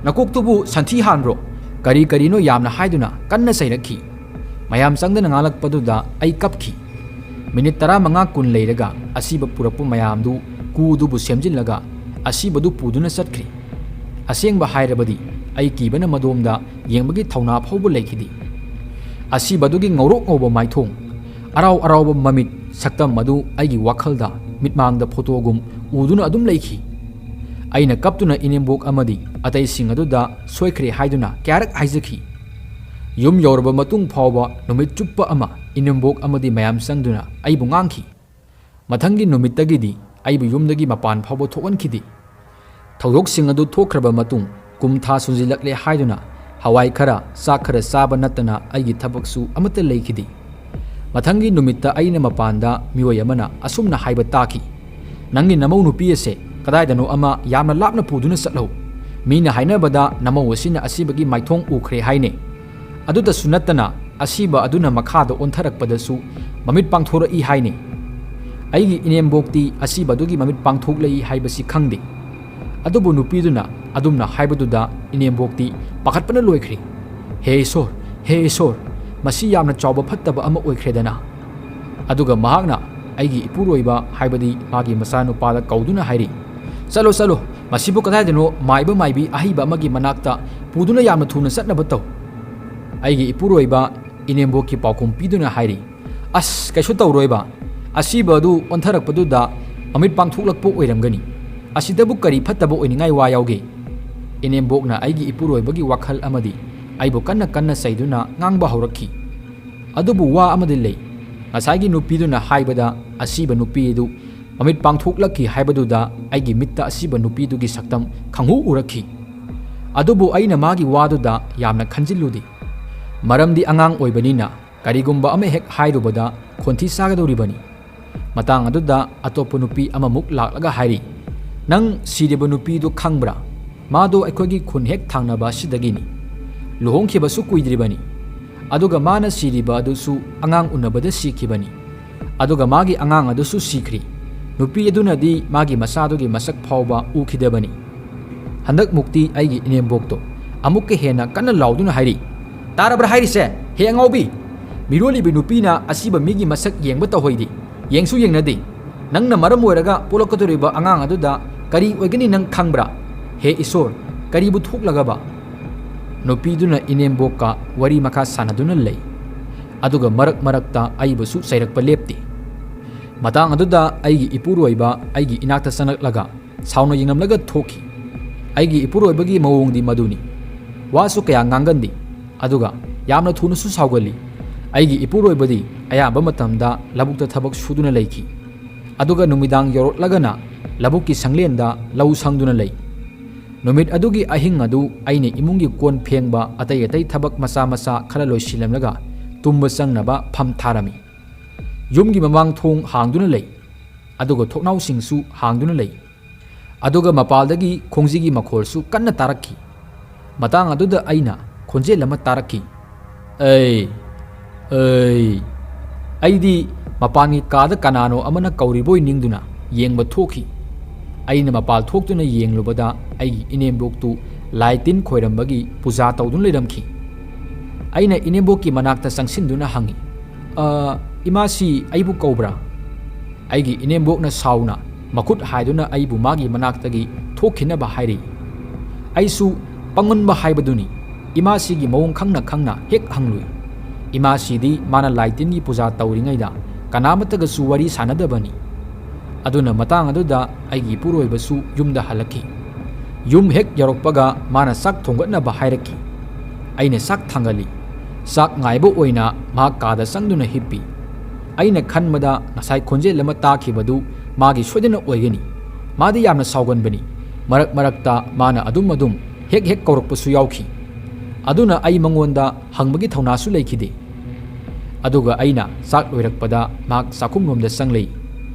ꯅꯀꯣꯛꯇꯨꯕꯨ ꯁꯟꯊꯤ ꯍꯥꯟꯕ꯭ꯔꯣ?" ꯀꯔꯤ ꯀꯔꯤꯅꯣ ꯌꯥꯝꯅ ꯍꯥꯏꯗꯨꯅ ꯀꯟꯅ ꯆꯩꯔꯛꯈꯤ꯫ ꯃꯌꯥꯝ ꯆꯪꯗꯅ ꯉꯥꯡꯂꯛꯄꯗꯨꯗ ꯑꯩ ꯀꯞꯈꯤ꯫ ꯃꯤꯅꯤꯠ ꯇꯔꯥꯃꯉꯥ ꯀꯨꯟ ꯂꯩꯔꯒ ꯑꯁꯤꯕ ꯄꯨꯔꯛꯄ ꯃꯌꯥꯝꯗꯨ ꯀꯨꯗꯨꯕꯨ ꯁꯦꯝꯖꯤꯜꯂꯒ ꯑꯁꯤꯕꯗꯨ ꯄꯨꯗꯨꯅ ꯆꯠꯈ꯭ꯔꯦ꯫ ꯑꯁꯦꯡꯕ ꯍꯥꯏꯔꯕꯗꯤ ꯑꯩ ꯀꯤꯕꯅ ꯃꯗꯣꯝꯗ ꯌꯦꯡꯕꯒꯤ ꯊꯧꯅꯥ ꯐꯥꯎꯕ ꯂꯩꯈꯤꯗꯦ꯫ ꯑꯁꯤꯕꯗꯨꯒꯤ ꯉꯧꯔꯣꯛ ꯉꯧꯕ ꯃꯥꯏꯊꯣꯡ, ꯑꯔꯥꯎ ꯑꯔꯥꯎꯕ ꯃꯃꯤꯠ, ꯁꯛꯇꯝ ꯑꯗꯨ ꯑꯩꯒꯤ ꯋꯥꯈꯜꯗ ꯃꯤꯠꯃꯥꯡꯗ ꯐꯣꯇꯣꯒꯨꯝ ꯎꯗꯨꯅ ꯑꯗꯨꯝ ꯂꯩꯈꯤ꯫ ꯑꯩꯅ ꯀꯞꯇꯨꯅ ꯏꯅꯦꯝꯕꯣꯛ ꯑꯃꯗꯤ ꯑꯇꯩꯁꯤꯡ ꯑꯗꯨꯗ ꯁꯣꯏꯈ꯭ꯔꯦ ꯍꯥꯏꯗꯨꯅ ꯀꯌꯥꯔꯛ ꯍꯥꯏꯖꯈꯤ꯫ ꯌꯨꯝ ꯌꯧꯔꯕ ꯃꯇꯨꯡ ꯐꯥꯎꯕ ꯅꯨꯃꯤꯠ ꯆꯨꯞꯄ ꯑꯃ ꯏꯅꯦꯝꯕꯣꯛ ꯑꯃꯗꯤ ꯃꯌꯥꯝ ꯆꯪꯗꯨꯅ ꯑꯩꯕꯨ ꯉꯥꯡꯈꯤ꯫ ꯃꯊꯪꯒꯤ ꯅꯨꯃꯤꯠꯇꯒꯤꯗꯤ ꯑꯩꯕꯨ ꯌꯨꯝꯗꯒꯤ ꯃꯄꯥꯟ ꯐꯥꯎꯕ ꯊꯣꯛꯍꯟꯈꯤꯗꯦ꯫ ꯊꯧꯗꯣꯛꯁꯤꯡ ꯑꯗꯨ ꯊꯣꯛꯈ꯭ꯔꯕ ꯃꯇꯨꯡ ꯀꯨꯝ ꯊꯥ ꯁꯨꯖꯤꯜꯂꯛꯂꯦ ꯍꯥꯏꯗꯨꯅ ꯍꯋꯥꯏ ꯈꯔ, ꯆꯥꯛ ꯈꯔ ꯆꯥꯕ ꯅꯠꯇꯅ ꯑꯩꯒꯤ ꯊꯕꯛꯁꯨ ꯑꯃꯠꯇ ꯂꯩꯈꯤꯗꯦ꯫ ꯃꯊꯪꯒꯤ ꯅꯨꯃꯤꯠꯇ ꯑꯩꯅ ꯃꯄꯥꯟꯗ ꯃꯤꯑꯣꯏ ꯑꯃꯅ ꯑꯁꯨꯝꯅ ꯍꯥꯏꯕ ꯇꯥꯈꯤ, "ꯅꯪꯒꯤ ꯅꯃꯧ ꯅꯨꯄꯤ ꯑꯁꯦ ꯀꯗꯥꯏꯗꯅꯣ ꯑꯃ ꯌꯥꯝꯅ ꯂꯥꯞꯅ ꯄꯨꯗꯨꯅ ꯆꯠꯍꯧ꯫ ꯃꯤꯅ ꯍꯥꯏꯅꯕꯗ ꯅꯃꯧ ꯑꯁꯤꯅ ꯑꯁꯤꯕꯒꯤ ꯃꯥꯏꯊꯣꯡ ꯎꯈ꯭ꯔꯦ ꯍꯥꯏꯅꯦ꯫ ꯑꯗꯨꯇꯁꯨ ꯅꯠꯇꯅ ꯑꯁꯤꯕ ꯑꯗꯨꯅ ꯃꯈꯥꯗ ꯑꯣꯟꯊꯔꯛꯄꯗꯁꯨ ꯃꯃꯤꯠ ꯄꯥꯡꯊꯣꯔꯛꯏ ꯍꯥꯏꯅꯦ"꯫ ꯑꯩꯒꯤ ꯏꯅꯦꯝꯕꯣꯛꯇꯤ ꯑꯁꯤꯕ ꯑꯗꯨꯒꯤ ꯃꯃꯤꯠ ꯄꯥꯡꯊꯣꯛꯂꯛꯏ ꯍꯥꯏꯕꯁꯤ ꯈꯪꯗꯦ꯫ ꯑꯗꯨꯕꯨ ꯅꯨꯄꯤꯗꯨꯅ ꯑꯗꯨꯝꯅ ꯍꯥꯏꯕꯗꯨꯗ ꯏꯅꯦꯝꯕꯣꯛꯇꯤ ꯄꯥꯈꯠꯄꯅ ꯂꯣꯏꯈ꯭ꯔꯦ꯫ "ꯍꯦ ꯏꯁꯣꯔ, ꯍꯦ ꯏꯁꯣꯔ, ꯃꯁꯤ ꯌꯥꯝꯅ ꯆꯥꯎꯕ ꯐꯠꯇꯕ ꯑꯃ ꯑꯣꯏꯈ꯭ꯔꯦꯗꯅ"꯫ ꯑꯗꯨꯒ ꯃꯍꯥꯛꯅ ꯑꯩꯒꯤ ꯏꯄꯨꯔꯣꯏꯕ, ꯍꯥꯏꯕꯗꯤ ꯃꯥꯒꯤ ꯃꯆꯥꯅꯨꯄꯥꯗ ꯀꯧꯗꯨꯅ ꯍꯥꯏꯔꯤ, "ꯆꯠꯂꯣ, ꯆꯠꯂꯣ, ꯃꯁꯤꯕꯨ ꯀꯗꯥꯏꯗꯅꯣ ꯃꯥꯏꯕ ꯃꯥꯏꯕꯤ ꯑꯍꯩꯕ ꯑꯃꯒꯤ ꯃꯅꯥꯛꯇ ꯄꯨꯗꯨꯅ ꯌꯥꯝꯅ ꯊꯨꯅ ꯆꯠꯅꯕ ꯇꯧ"꯫ ꯑꯩꯒꯤ ꯏꯄꯨꯔꯣꯏꯕ ꯏꯅꯦꯝꯕꯣꯛꯀꯤ ꯄꯥꯎꯈꯨꯝ ꯄꯤꯗꯨꯅ ꯍꯥꯏꯔꯤ, "ꯑꯁ, ꯀꯩꯁꯨ ꯇꯧꯔꯣꯏꯕ꯫ ꯑꯁꯤꯕ ꯑꯗꯨ ꯑꯣꯟꯊꯔꯛꯄꯗꯨꯗ ꯃꯃꯤꯠ ꯄꯥꯡꯊꯣꯛꯂꯛꯄ ꯑꯣꯏꯔꯝꯒꯅꯤ꯫ ꯑꯁꯤꯗꯕꯨ ꯀꯔꯤ ꯐꯠꯇꯕ ꯑꯣꯏꯅꯤꯡꯉꯥꯏ ꯋꯥ ꯌꯥꯎꯒꯦ?" ꯏꯅꯦꯝꯕꯣꯛꯅ ꯑꯩꯒꯤ ꯏꯄꯨꯔꯣꯏꯕꯒꯤ ꯋꯥꯈꯜ ꯑꯃꯗꯤ ꯑꯩꯕꯨ ꯀꯟꯅ ꯀꯟꯅ ꯆꯩꯗꯨꯅ ꯉꯥꯡꯕ ꯍꯧꯔꯛꯈꯤ꯫ ꯑꯗꯨꯕꯨ ꯋꯥ ꯑꯃꯗꯤ ꯂꯩ꯫ ꯉꯁꯥꯏꯒꯤ ꯅꯨꯄꯤꯗꯨꯅ ꯍꯥꯏꯕꯗ ꯑꯁꯤꯕ ꯅꯨꯄꯤ ꯑꯗꯨ ꯃꯃꯤꯠ ꯄꯥꯡꯊꯣꯛꯂꯛꯈꯤ ꯍꯥꯏꯕꯗꯨꯗ ꯑꯩꯒꯤ ꯃꯤꯠꯇ ꯑꯁꯤꯕ ꯅꯨꯄꯤꯗꯨꯒꯤ ꯁꯛꯇꯝ ꯈꯪꯍꯨ ꯎꯔꯛꯈꯤ꯫ ꯑꯗꯨꯕꯨ ꯑꯩꯅ ꯃꯥꯒꯤ ꯋꯥꯗꯨꯗ ꯌꯥꯝꯅ ꯈꯟꯖꯤꯜꯂꯨꯗꯦ꯫ ꯃꯔꯝꯗꯤ ꯑꯉꯥꯡ ꯑꯣꯏꯕꯅꯤꯅ ꯀꯔꯤꯒꯨꯝꯕ ꯑꯃ ꯍꯦꯛ ꯍꯥꯏꯔꯨꯕꯗ ꯈꯣꯟꯊꯤ ꯆꯥꯒꯗꯧꯔꯤꯕꯅꯤ꯫ ꯃꯇꯥꯡ ꯑꯗꯨꯗ ꯑꯇꯣꯞꯄ ꯅꯨꯄꯤ ꯑꯃꯃꯨꯛ ꯂꯥꯛꯂꯒ ꯍꯥꯏꯔꯤ, "ꯅꯪ ꯁꯤꯔꯤꯕ ꯅꯨꯄꯤꯗꯨ ꯈꯪꯕ꯭ꯔꯥ? ꯃꯥꯗꯣ ꯑꯩꯈꯣꯏꯒꯤ ꯈꯨꯟ ꯍꯦꯛ ꯊꯪꯅꯕ ꯑꯁꯤꯗꯒꯤꯅꯤ꯫ ꯂꯨꯍꯣꯡꯈꯤꯕꯁꯨ ꯀꯨꯏꯗ꯭ꯔꯤꯕꯅꯤ꯫ ꯑꯗꯨꯒ ꯃꯥꯅ ꯁꯤꯔꯤꯕ ꯑꯗꯨꯁꯨ ꯑꯉꯥꯡ ꯎꯅꯕꯗ ꯁꯤꯈꯤꯕꯅꯤ꯫ ꯑꯗꯨꯒ ꯃꯥꯒꯤ ꯑꯉꯥꯡ ꯑꯗꯨꯁꯨ ꯁꯤꯈ꯭ꯔꯤ꯫ ꯅꯨꯄꯤ ꯑꯗꯨꯅꯗꯤ ꯃꯥꯒꯤ ꯃꯆꯥꯗꯨꯒꯤ ꯃꯁꯛ ꯐꯥꯎꯕ ꯎꯈꯤꯗꯕꯅꯤ꯫" ꯍꯟꯗꯛꯃꯨꯛꯇꯤ ꯑꯩꯒꯤ ꯏꯅꯦꯝꯕꯣꯛꯇꯣ ꯑꯃꯨꯛꯀ ꯍꯦꯟꯅ ꯀꯟꯅ ꯂꯥꯎꯗꯨꯅ ꯍꯥꯏꯔꯤ, "ꯇꯥꯔꯕ꯭ꯔꯥ ꯍꯥꯏꯔꯤꯁꯦ? ꯍꯦ ꯑꯉꯥꯎꯕꯤ! ꯃꯤꯔꯣꯜꯂꯤꯕꯤ ꯅꯨꯄꯤꯅ ꯑꯁꯤꯕ ꯃꯤꯒꯤ ꯃꯁꯛ ꯌꯦꯡꯕ ꯇꯧꯍꯩꯗꯦ꯫ ꯌꯦꯡꯁꯨ ꯌꯦꯡꯅꯗꯦ꯫ ꯅꯪꯅ ꯃꯔꯝ ꯑꯣꯏꯔꯒ ꯄꯣꯛꯂꯛꯀꯗꯧꯔꯤꯕ ꯑꯉꯥꯡ ꯑꯗꯨꯗ ꯀꯔꯤ ꯑꯣꯏꯒꯅꯤ ꯅꯪ ꯈꯪꯕ꯭ꯔꯥ? ꯍꯦ ꯏꯁꯣꯔ, ꯀꯔꯤꯕꯨ ꯊꯣꯛꯂꯒꯕ?" ꯅꯨꯄꯤꯗꯨꯅ ꯏꯅꯦꯝꯕꯣꯛꯀ ꯋꯥꯔꯤ ꯃꯈꯥ ꯁꯥꯟꯅꯗꯨꯅ ꯂꯩ꯫ ꯑꯗꯨꯒ ꯃꯔꯛ ꯃꯔꯛꯇ ꯑꯩꯕꯨꯁꯨ ꯆꯩꯔꯛꯄ ꯂꯦꯞꯇꯦ꯫ ꯃꯇꯥꯡ ꯑꯗꯨꯗ ꯑꯩꯒꯤ ꯏꯄꯨꯔꯣꯏꯕ ꯑꯩꯒꯤ ꯏꯅꯥꯛꯇ ꯆꯪꯂꯛꯂꯒ ꯁꯥꯎꯅ ꯌꯦꯡꯂꯝꯂꯒ ꯊꯣꯛꯈꯤ꯫ ꯑꯩꯒꯤ ꯏꯄꯨꯔꯣꯏꯕꯒꯤ ꯃꯑꯣꯡꯗꯤ ꯃꯗꯨꯅꯤ꯫ ꯋꯥꯁꯨ ꯀꯌꯥ ꯉꯥꯡꯒꯟꯗꯦ, ꯑꯗꯨꯒ ꯌꯥꯝꯅ ꯊꯨꯅꯁꯨ ꯁꯥꯎꯒꯜꯂꯤ꯫ ꯑꯩꯒꯤ ꯏꯄꯨꯔꯣꯏꯕꯗꯤ ꯑꯌꯥꯝꯕ ꯃꯇꯝꯗ ꯂꯧꯕꯨꯛꯇ ꯊꯕꯛ ꯁꯨꯗꯨꯅ ꯂꯩꯈꯤ꯫ ꯑꯗꯨꯒ ꯅꯨꯃꯤꯗꯥꯡ ꯌꯧꯔꯛꯂꯒꯅ ꯂꯧꯕꯨꯛꯀꯤ ꯁꯪꯂꯦꯟꯗ ꯂꯧ ꯁꯪꯗꯨꯅ ꯂꯩ꯫ ꯅꯨꯃꯤꯠ ꯑꯗꯨꯒꯤ ꯑꯍꯤꯡ ꯑꯗꯨ ꯑꯩꯅ ꯏꯃꯨꯡꯒꯤ ꯀꯣꯟ ꯐꯦꯡꯕ, ꯑꯇꯩ ꯑꯇꯩ ꯊꯕꯛ ꯃꯆꯥ ꯃꯆꯥ ꯈꯔ ꯂꯣꯏꯁꯤꯜꯂꯝꯂꯒ ꯇꯨꯝꯕ ꯆꯪꯅꯕ ꯐꯝ ꯊꯥꯔꯝꯃꯤ꯫ ꯌꯨꯝꯒꯤ ꯃꯃꯥꯡ ꯊꯣꯡ ꯍꯥꯡꯗꯨꯅ ꯂꯩ, ꯑꯗꯨꯒ ꯊꯣꯡꯅꯥꯎꯁꯤꯡꯁꯨ ꯍꯥꯡꯗꯨꯅ ꯂꯩ꯫ ꯑꯗꯨꯒ ꯃꯄꯥꯜꯗꯒꯤ ꯈꯣꯡꯖꯤꯒꯤ ꯃꯈꯣꯜꯁꯨ ꯀꯟꯅ ꯇꯥꯔꯛꯈꯤ꯫ ꯃꯇꯥꯡ ꯑꯗꯨꯗ ꯑꯩꯅ ꯈꯣꯟꯖꯦꯜ ꯑꯃ ꯇꯥꯔꯛꯈꯤ, "ꯑꯩ, ꯑꯩ!" ꯑꯩꯗꯤ ꯃꯄꯥꯟꯒꯤ ꯀꯥꯗ ꯀꯅꯥꯅꯣ ꯑꯃꯅ ꯀꯧꯔꯤꯕꯣꯏ ꯅꯤꯡꯗꯨꯅ ꯌꯦꯡꯕ ꯊꯣꯛꯈꯤ꯫ ꯑꯩꯅ ꯃꯄꯥꯜ ꯊꯣꯛꯇꯨꯅ ꯌꯦꯡꯂꯨꯕꯗ ꯑꯩꯒꯤ ꯏꯅꯦꯝꯕꯣꯛꯇꯨ ꯂꯥꯏ ꯇꯤꯟ ꯈꯣꯏꯔꯝꯕꯒꯤ ꯄꯨꯖꯥ ꯇꯧꯗꯨꯅ ꯂꯩꯔꯝꯈꯤ꯫ ꯑꯩꯅ ꯏꯅꯦꯝꯕꯣꯛꯀꯤ ꯃꯅꯥꯛꯇ ꯆꯪꯁꯤꯟꯗꯨꯅ ꯍꯪꯉꯤ, "ꯑ, ꯏꯃꯥꯁꯤ ꯑꯩꯕꯨ ꯀꯧꯕ꯭ꯔꯥ?" ꯑꯩꯒꯤ ꯏꯅꯦꯝꯕꯣꯛꯅ ꯁꯥꯎꯅ ꯃꯈꯨꯠ ꯍꯥꯏꯗꯨꯅ ꯑꯩꯕꯨ ꯃꯥꯒꯤ ꯃꯅꯥꯛꯇꯒꯤ ꯊꯣꯛꯈꯤꯅꯕ ꯍꯥꯏꯔꯤ꯫ ꯑꯩꯁꯨ ꯄꯪꯃꯟꯕ ꯍꯥꯏꯕꯗꯨꯅꯤ, ꯏꯃꯥꯁꯤꯒꯤ ꯃꯑꯣꯡ ꯈꯪꯅ ꯈꯪꯅ ꯍꯦꯛ ꯍꯪꯂꯨꯏ꯫ ꯏꯃꯥꯁꯤꯗꯤ ꯃꯥꯅ ꯂꯥꯏ ꯇꯤꯟꯒꯤ ꯄꯨꯖꯥ ꯇꯧꯔꯤꯉꯩꯗ ꯀꯅꯥꯃꯠꯇꯒꯁꯨ ꯋꯥꯔꯤ ꯁꯥꯟꯅꯗꯕꯅꯤ꯫ ꯑꯗꯨꯅ ꯃꯇꯥꯡ ꯑꯗꯨꯗ ꯑꯩꯒꯤ ꯏꯄꯨꯔꯣꯏꯕꯁꯨ ꯌꯨꯝꯗ ꯍꯜꯂꯛꯈꯤ꯫ ꯌꯨꯝ ꯍꯦꯛ ꯌꯧꯔꯛꯄꯒ ꯃꯥꯅ ꯆꯥꯛ ꯊꯣꯡꯒꯠꯅꯕ ꯍꯥꯏꯔꯛꯈꯤ꯫ ꯑꯩꯅ ꯆꯥꯛ ꯊꯥꯡꯒꯠꯂꯤ꯫ ꯆꯥꯛ ꯉꯥꯏꯕ ꯑꯣꯏꯅ ꯃꯍꯥꯛ ꯀꯥꯗ ꯆꯪꯗꯨꯅ ꯍꯤꯞꯄꯤ꯫ ꯑꯩꯅ ꯈꯟꯕꯗ ꯉꯁꯥꯏ ꯈꯣꯟꯖꯦꯜ ꯑꯃ ꯇꯥꯈꯤꯕꯗꯨ ꯃꯥꯒꯤ ꯁꯣꯏꯗꯅ ꯑꯣꯏꯒꯅꯤ꯫ ꯃꯥꯗꯤ ꯌꯥꯝꯅ ꯁꯥꯎꯒꯟꯕꯅꯤ꯫ ꯃꯔꯛ ꯃꯔꯛꯇ ꯃꯥꯅ ꯑꯗꯨꯝ ꯑꯗꯨꯝ ꯍꯦꯛ ꯍꯦꯛ ꯀꯧꯔꯛꯄꯁꯨ ꯌꯥꯎꯈꯤ꯫ ꯑꯗꯨꯅ ꯑꯩ ꯃꯉꯣꯟꯗ ꯍꯪꯕꯒꯤ ꯊꯧꯅꯥꯁꯨ ꯂꯩꯈꯤꯗꯦ꯫ ꯑꯗꯨꯒ ꯑꯩꯅ ꯆꯥꯛ ꯂꯣꯏꯔꯛꯄꯗ ꯃꯍꯥꯛ ꯆꯥꯛꯈꯨꯝꯂꯣꯝꯗ ꯆꯪꯂꯛꯏ꯫